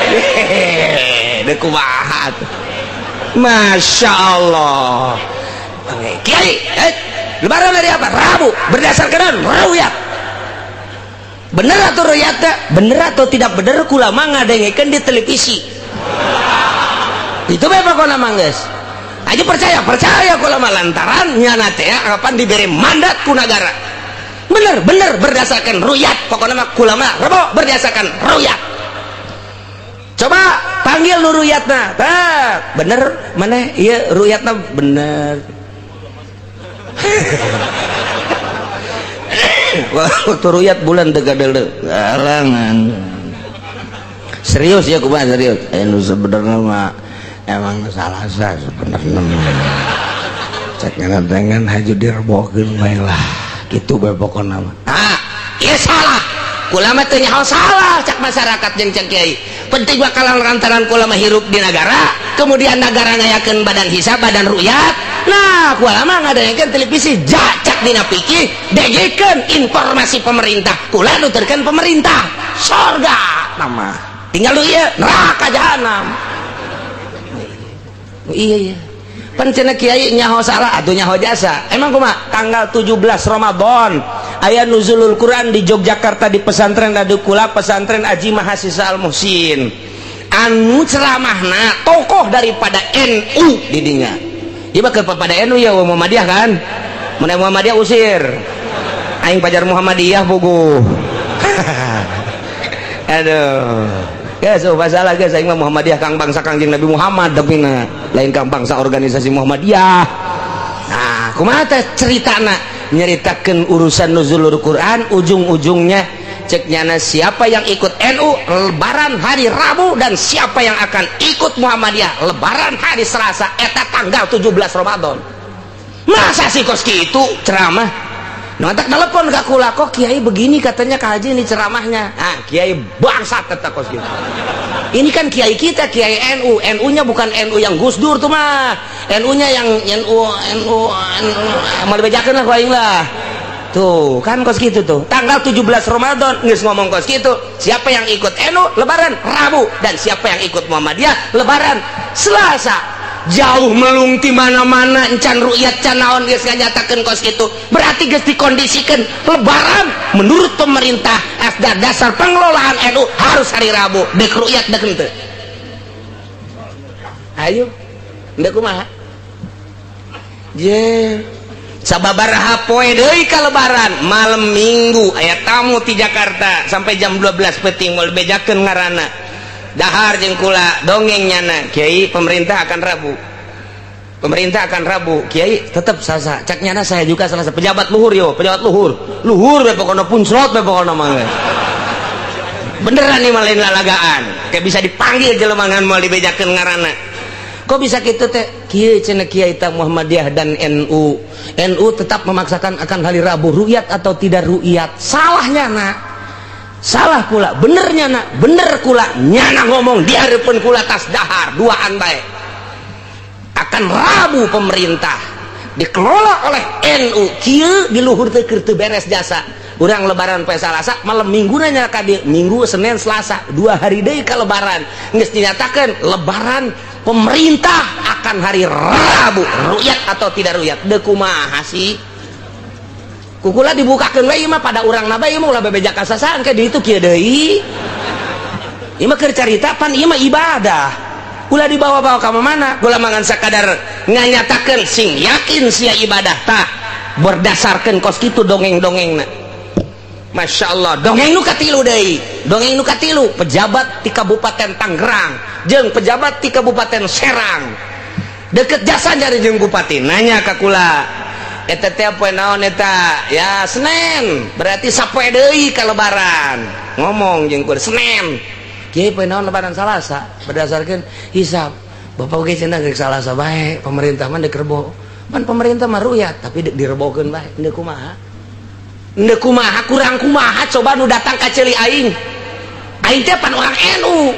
Hehehe, kumaha? Masya Allah. Kiai, eh, lebaran dari apa? Rabu. Berdasarkan ruyat. Bener atau ruyatnya? Bener atau tidak bener, kulama ngadengekeun di televisi. Itu bae pokona mah geus. Aja percaya, percaya kulama lantaran nyana teh kapan diberi mandat ku negara. Bener, bener berdasarkan ruyat. Pokoknya mah kulama rebo berdasarkan ruyat. Coba panggil nu ruyatna. Tah, bener mana? Iya, ruyatna bener. Waktu ruyat bulan teu gadeuleu. Alangan. Serius ya, kumaha serius? Eh, nu sebenarnya mah emang salah sah sebenarnya mah. Cek dengan haju direbokeun bae lah. Gitu bae pokona mah. Ah, ieu salah. Kula mah teu nyaho salah cak masyarakat jeung cak kiai. Penting bakalan lantaran kula mah hirup di negara, kemudian negara ngayakeun badan hisab, badan rukyat. Nah, kula mah ngadayakeun televisi cak dina pikir dengekeun informasi pemerintah. Kula nuturkeun pemerintah. Sorga nama. Tinggal lu ieu neraka jahanam. Iya iya. Pan cenah kiai nyaho salah atuh nyaho jasa. Emang kumaha? Tanggal 17 Ramadan aya nuzulul Quran di Yogyakarta di pesantren Adukula, pesantren Aji Mahasiswa Al Muhsin. Anu ceramahna tokoh daripada NU di dinya. Ieu mah kepada NU ya, Muhammadiyah kan? Mun Muhammadiyah usir. Aing pajar Muhammadiyah puguh. Aduh. Guys, oh masalah guys, aing mah Muhammadiyah kang bangsa Kangjeng Nabi Muhammad tapi lain kang bangsa organisasi Muhammadiyah. Nah, kumaha teh ceritana? Nyeritakeun urusan nuzulul Quran, ujung-ujungnya cek nyana siapa yang ikut NU lebaran hari Rabu dan siapa yang akan ikut Muhammadiyah lebaran hari Selasa eta tanggal 17 Ramadan. Masa sih kos kitu ceramah? Nah, tak telepon ke kula, kok kiai begini katanya Kak Haji ini ceramahnya. Ah, kiai bangsat tetap kos gitu. Ini kan kiai kita, kiai NU. NU-nya bukan NU yang Gus Dur tuh mah. NU-nya yang NU NU NU mau dibejakeun lah ku aing lah. Tuh, kan kos gitu tuh. Tanggal 17 Ramadan geus ngomong kos gitu. Siapa yang ikut NU lebaran Rabu dan siapa yang ikut Muhammadiyah lebaran Selasa. Jauh melung ti mana-mana encan rukyat can naon geus nganyatakeun kos kitu. Berarti geus dikondisikan lebaran menurut pemerintah asda dasar pengelolaan NU harus hari Rabu. Dek rukyat dek henteu. Ayo, ndek kumaha? Je. Sababaraha poe deui ka lebaran, malam Minggu aya tamu ti Jakarta sampai jam 12 peuting moal bejakeun ngaranna. Dahar jeung kula dongeng nyana, kiai pemerintah akan Rabu. Pemerintah akan Rabu, kiai tetap Selasa. Cak nyana saya juga Selasa. Pejabat luhur yo, pejabat luhur. Luhur be pokona, puncrot be pokona mah. Beneran nih malain lalagaan. Kayak bisa dipanggil jelema ngan moal dibejakeun ngaranna. Kok bisa gitu teh? Kieu cenah kiai ta Muhammadiyah dan NU. NU tetap memaksakan akan hari Rabu, rukyat atau tidak rukyat. Salahnya nak. Salah kula, benernya nak, bener kula. Nyana ngomong di hareupeun kula tas dahar, duaan bae. Akan Rabu pemerintah dikelola oleh NU. Kieu di luhur teh keur teu beres jasa. Urang lebaran poe Salasa, malam Minggu nanya ka dieu, Minggu, Senin, Selasa, 2 hari deui ka lebaran. Geus dinyatakeun lebaran pemerintah akan hari Rabu, rukyat atau tidak rukyat. Deu kumaha sih? Kukula dibukakeun we ieu mah pada urang na bae, ieu mah ulah bebeja ka sasaan ke di itu kieu deui. Ieu mah keur carita pan ieu mah ibadah. Ulah dibawa-bawa ka mana? Kula mangan sakadar nganyatakeun sing yakin sia ibadah tah berdasarkan kos kitu dongeng-dongengna. Masya Allah, dongeng nu katilu deui. Dongeng nu katilu, pejabat di Kabupaten Tangerang jeung pejabat di Kabupaten Serang. Deket jasa nyari jeung bupati, nanya ka kula, eta teh poe naon eta? Ya Senin, berarti sapoe deui ka lebaran. Ngomong jeung kula Senin. Kiai poe naon lebaran? Salasa berdasarkan hisab. Bapak oge cenah geus Salasa bae, pemerintah mah deuk Rebo. Pan pemerintah mah rukyat, tapi deuk direbokeun bae. Deuk kumaha? Deuk kumaha kurang kumaha coba nu datang ka ceuli aing. Aing teh pan orang NU.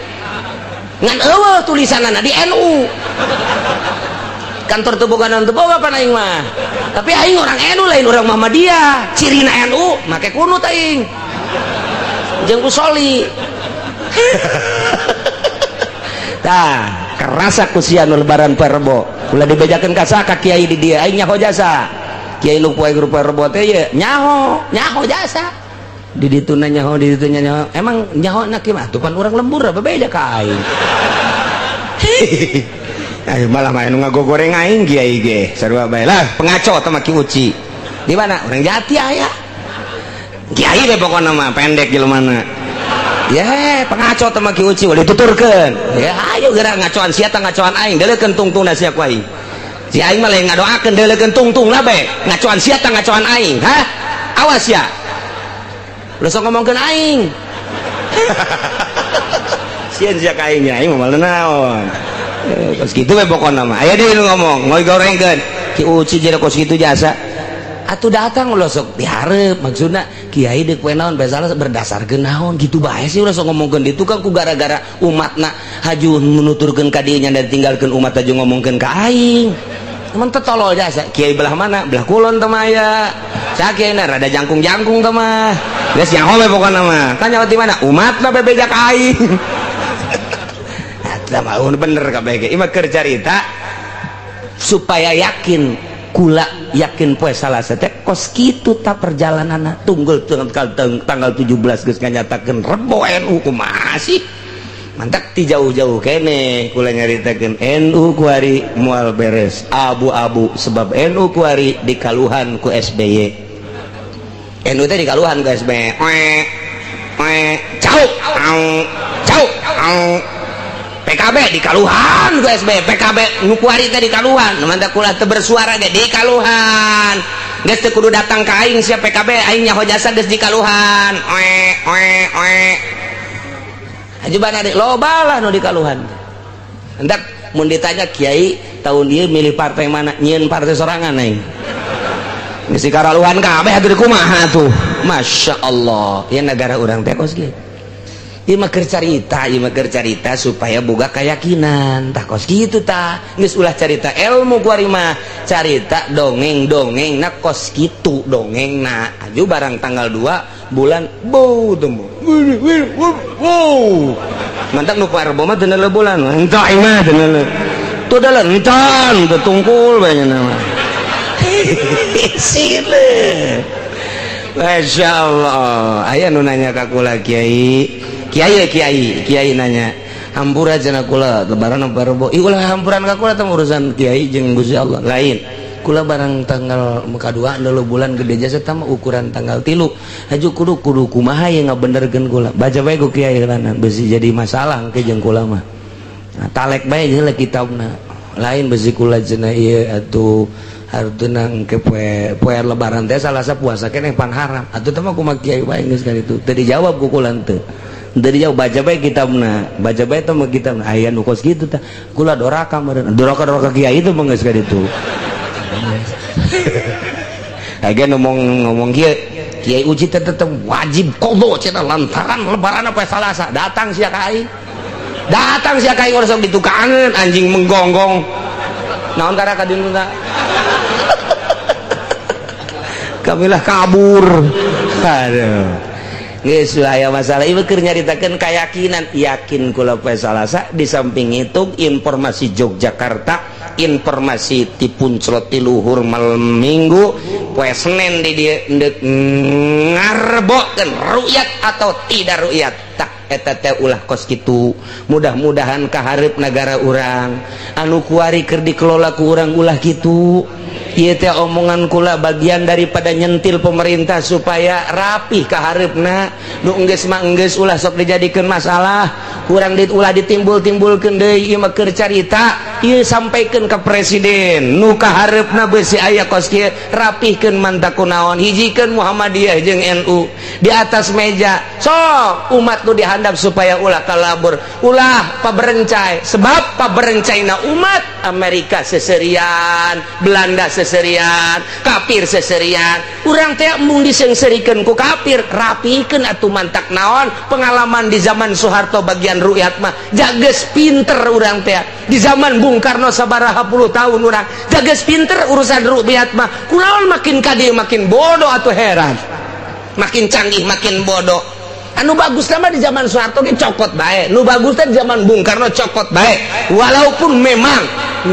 Ngan eueuh tulisanana di NU. Kantor teu boga naon, teu boga pan aing mah. Tapi aing orang NU, lain orang Muhammadiyah. Cirina NU make kunut aing. Jeung usoli. Tah, kerasa ku sia nu lebaran poe Rebo. Ulah dibejakeun ka saha ka kiai di dieu, aing nyaho jasa. Kiai nu poe poe Rebo teh ye nyaho, nyaho jasa. Di ditu nyaho, di ditu nyaho. Emang nyaho na kieu mah tuh pan urang lembur bebeja ka aing. Ayo malah main ngagogoreng aing kiai ge. Sarua bae lah, pengaco teh mah Ki Uci. Di mana? Urang Jati aya. Kiai we pokona mah pendek jelema. Ya, pengaco teh mah Ki Uci ulah dituturkeun. Ya ayo geura ngacoan sia tah ngacoan aing, deuleukeun tungtungna sia ku aing. Si aing mah lain ngadoakeun, deuleukeun tungtungna bae. Ngacoan sia tah ngacoan aing, hah? Awas ya. Ulah sok ngomongkeun aing. Sieun sia ka aing, aing mah malah naon. Kos kitu we pokona mah. Aya deui nu ngomong, ngorengkeun. Ki Uci jadi kos kitu jasa. Atuh datang ulah sok dihareup, maksudna kiai deuk poe naon, poe Salasa, berdasarkeun naon gitu bae sih. Ulah sok ngomongkeun ditu kan ku gara-gara umatna haju nuturkeun ka dieu nya, ditinggalkeun umat haju ngomongkeun ka aing. Teman teh tolol jasa. Kiai belah mana? Belah kulon teh mah aya. Saha kiai rada jangkung-jangkung teh mah. Geus nyaho we pokona mah. Tanya di mana? Umatna bebeja ka aing. Eta mah bener kabeh ge. Ieu mah keur carita supaya yakin, kula yakin poe Salasa teh kos kitu ta perjalananna. Tunggul tanggal tanggal 17 geus nganyatakeun Rebo NU, kumaha sih? Mantak ti jauh-jauh kene kula nyaritakeun NU kuari moal beres, abu-abu, sebab NU kuari dikaluhan ku SBY. NU teh dikaluhan ku SBY. Oe oe cau au cau au. PKB dikaluhan ku SBY. PKB nu kuari teh dikaluhan. Mantak kula teu bersuara ge dikaluhan. Geus teu kudu datang ka aing sia PKB, aing nyaho jasa geus dikaluhan. Oe oe oe. Ajuban adik loba lah nu dikaluhan. Hendak mun ditanya, "Kiai tahun ieu milih partai mana?" Nyieun partai sorangan aing. Geus dikaraluhan kabeh, atuh kumaha tuh? Masya Allah, ya negara urang teh kos kieu. Ieu mah keur carita, ieu mah keur carita supaya boga keyakinan. Tah, kos kitu tah. Geus ulah carita ilmu kuari mah, carita dongeng-dongeng na kos kitu dongengna. Aju barang tanggal 2 bulan bau temu. Wow. Mantap nu Rebo mah teu bulan. Henteu aing mah teu. Tuh dalan encan teu tungkul bae nya mah. Sile. Masya Allah. Aya nu nanya ka kula, "Kiai, kiai, kiai, kiai," nanya, "hampura cenah kula, lebaran apa Rebo?" Ih, ulah hampuran ka kula, teh urusan kiai jeung Gusti Allah. Lain kula barang tanggal kadua dulu bulan gede jasa tama ukuran tanggal 3 haju kudu kudu kumaha ya ngabenerkeun kula? Baca bae ku kiai lanan, besi jadi masalah ke jeung kula mah. Nah, talek bae jelek kitabna. Lain besi kula cenah ieu atuh hartuna engke poe poe lebaran teh Salasa puasa keneh pan haram atuh teh mah kumaha kiai bae? Geus kan itu teu dijawab ku kula, teu teu dijawab. Baca bae kitabna, baca bae teh mah kitabna. Aya nu kos kitu tah, kula doraka meureun, doraka doraka kiai itu mah geus ka ditu. Lagi ngomong ngomong kieu, "Kiai Uji teh tetep wajib qadha cenah lantaran lebaran apa Salasa." Datang sia ka aing, datang sia ka aing, ulah sok ditukangeun anjing menggonggong naon kara ka dieu. Kamilah kabur. Aduh, geus aya masalah ieu keur nyaritakeun keyakinan, yakin kula poe Salasa. Di samping itu informasi Yogyakarta, informasi ti Punclot ti luhur, malam minggu poe Senin di dieu ndek ngarebokeun rukyat atau tidak rukyat. Tak eta teh ulah kos kitu. Mudah-mudahan kaharep negara urang anu kuari keur dikelola ku urang ulah kitu. Ieu teh omongan kula bagian daripada nyentil pemerintah supaya rapih kaharepna. Nu enggeus mah enggeus, ulah sok dijadikeun masalah kurang dit, ulah ditimbul-timbulkeun deui. Ieu mah keur carita ieu, sampaikeun ka presiden nu kaharepna beusi aya kos kieu, rapihkeun. Mantak kunaon hijikeun Muhammadiyah jeung NU di atas meja, sok umat nu dihandap supaya ulah kalabur, ulah paberencai, sebab paberencaina umat Amerika seserian, Belanda seserian, kafir seserian. Urang teh embung disengserikeun ku kafir. Rapikeun atuh. Mantak naon, pengalaman di zaman Soeharto bagian rukyat mah jages pinter urang teh. Di zaman Bung Karno sabaraha puluh tahun urang jages pinter urusan rukyat mah. Kunaon makin ka dieu makin bodoh atau heran, makin canggih makin bodoh? Anu bagus nama di zaman Soeharto ge cokot bae, nu bagus teh di zaman Bung Karno cokot bae, walaupun memang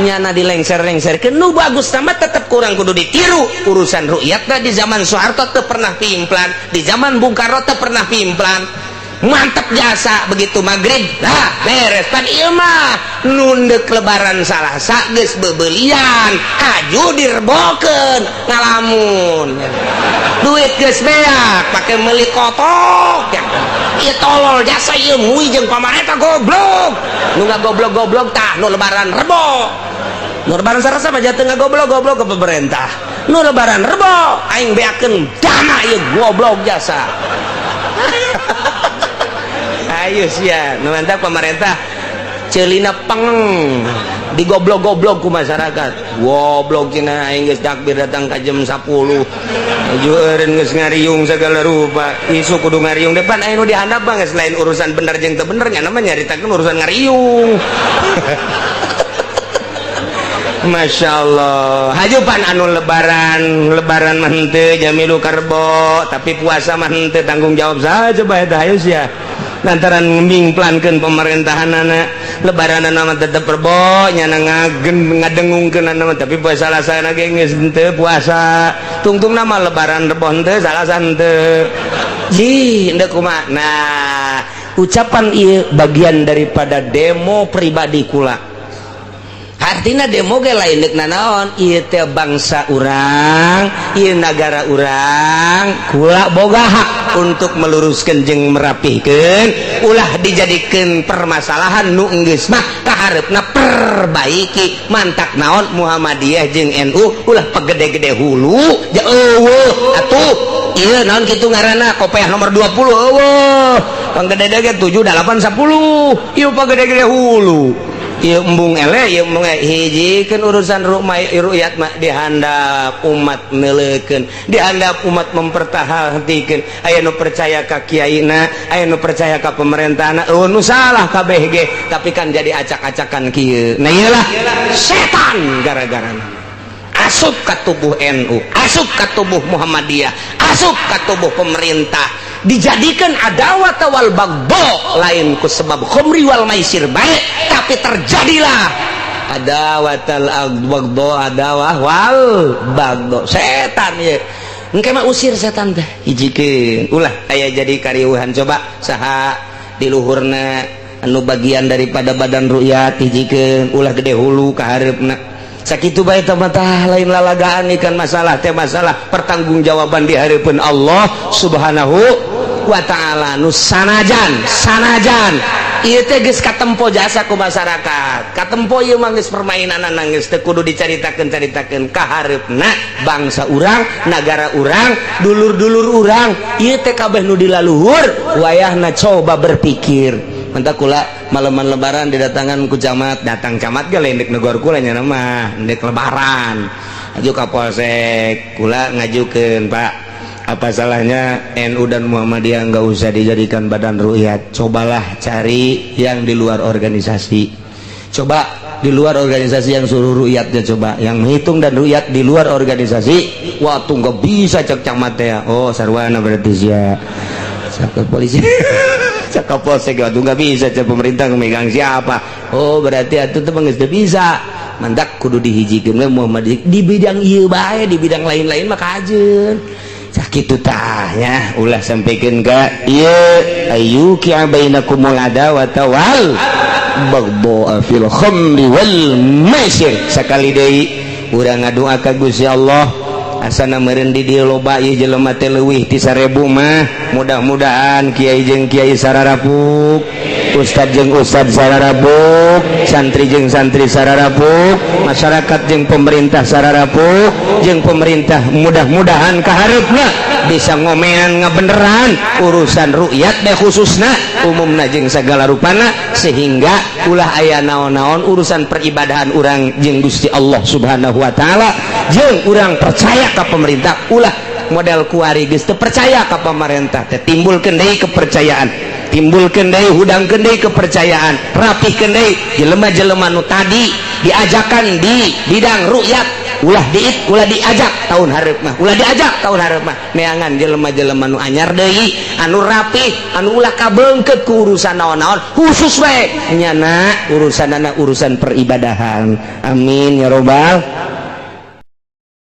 nyana dilengser-lengserkeun. Nu bagus nama tetep kurang kudu ditiru. Urusan rukyat di zaman Soeharto teu pernah pimplan, di zaman Bung Karno teu pernah pimplan, mantap jasa. Begitu maghrib lah beres. Pan ieu mah nundek lebaran Salasa geus bebelian, haju direbokeun, ngalamun, duit geus beak pake meuli kotok ya. Ieu tolol jasa ieu, mui jeung pamarentah goblok. Nu ngagoblok-goblok tah nu lebaran Rebo, nu lebaran Salasa mah jatuh ngagoblok-goblok ke pemerintah. Nu lebaran Rebo aing beakeun dana ieu, goblok jasa. Ayo sia nu mantap pemerintah celina pengeng. Digoblok-goblok ku masyarakat, goblok cenah. Aing geus takbir datang ka jam 10 eureun geus ngariung segala rupa. Isu kudu ngariung depan aya nu dihandap mah geus lain urusan bener jeung teu bener nya, namanya nyaritakeun urusan ngariung. Masya Allah, hajupan anu lebaran, lebaran mah henteu jamilu karbo, tapi puasa mah henteu tanggung jawab saja bae teh. Hayu sia, lantaran mingplankeun pemerintahan anak lebaran mah tetep rebo nyana ngagen ngadengungkeun mah, tapi puasa salasa ge geus henteu puasa. Tungtung nama lebaran rebo henteu, salasa henteu. Ji henteu kumaha. Nah, ucapan ieu bagian daripada demo pribadi kula. Artinya demo ge lain deuk nanaon, ieu teh bangsa urang, ieu nagara urang, kula boga hak untuk meluruskan jeung merapihkeun. Ulah dijadikeun permasalahan nu geus mah kahareupna perbaiki. Mantak naon, Muhammadiyah jeung NU ulah pegede-gede hulu ja eueuh atuh. Ieu naon kitu ngaranna, kopeah nomor 20 eueuh, panggede-gede 7 8 10, ieu pagede-gede hulu. Ieu embung ele, ieu embung hijikeun urusan rumah rukyat mah dihandap umat neuleukeun, dihandap umat mempertahankeun. Aya nu percaya ka kiaina, aya nu percaya ka pemerintahna, eueuh nu salah kabeh ge, tapi kan jadi acak-acakan kieu. Nah, iyalah setan gara-gara asup ka tubuh NU, asup ka tubuh Muhammadiyah, asup ka tubuh pemerintah, dijadikan adawat wal bagdo. Lain ku sebab khomri wal maisir baik, tapi terjadilah adawatal bagdo, adawah wal bagdo. Setan ya engke mah, usir setan teh, hijikeun, ulah aya jadi kariuhan. Coba saha di luhurna anu bagian daripada badan rukyat, hijikeun, ulah gede hulu ka hareupna. Sakitu bae teh mah, lain lalagaan ikan masalah teh, masalah pertanggungjawaban di hareupeun Allah Subhanahu wa Ta'ala. Nu sanajan sanajan ieu teh geus katempo jasa ku masyarakat, katempo ieu mah geus permainan geus teu kudu dicaritakeun-caritakeun. Kahareupna bangsa urang, nagara urang, dulur-dulur urang, ieu teh kabeh nu dilaluhur wayahna coba berpikir. Mantap, kula malaman lebaran didatangan ku camat, datang camat ge lain dek negor kula nya mah, dek lebaran aju ka polsek. Kula ngajukeun, "Pak, apa salahnya NU dan Muhammadiyah nggak usah dijadikan badan rukyat? Cobalah cari yang di luar organisasi, coba di luar organisasi yang suruh rukyatnya, coba yang menghitung dan rukyat di luar organisasi." "Waktu nggak bisa," cek camat ya. "Oh, sarwana berarti sia," cek polisi, cek kapolsek. "Waktu nggak bisa," cek pemerintah megang siapa. "Oh, berarti atuh teh geus teu bisa." Mantak kudu dihijikeun we Muhammadiyah di bidang ieu bae, di bidang lain-lain mah kajeun. Sakitu tah nya, ulah sampaikan ka ieu ayyuki bainakumul adawata wal bagdha fil khamri wal maisir. Sakali deui urang ngadua ka Gusti Allah, asana meureun di dieu loba ieu jelema teh, leuwih ti 1000 mah. Mudah-mudahan kiai jeung kiai sararapuk, ustad jeung ustad sararapuk, santri jeung santri sararapuk, masyarakat jeung pemerintah sararapuk jeung pemerintah. Mudah-mudahan kahareupna bisa ngomean ngabeneran urusan rukyat deh, khususna, umumna jeung segala rupana, sehingga ulah aya naon-naon urusan peribadahan urang jeung Gusti Allah Subhanahu wa Ta'ala. Jeung urang percaya ka pemerintah, ulah model kuari geus teu percaya ka pemerintah teh. Timbulkeun deui kepercayaan, timbulkeun deui, hudangkeun deui kepercayaan, rapihkeun deui jelema-jelema nu tadi diajakan di bidang rukyat. Ulah diit, ulah diajak tahun hareup mah, ulah diajak tahun hareup mah. Neangan jelema-jelema nu anyar deui, anu rapih, anu ulah kabeungkeut ku urusan naon-naon, khusus we nyana urusanana urusan peribadahan. Amin ya robbal.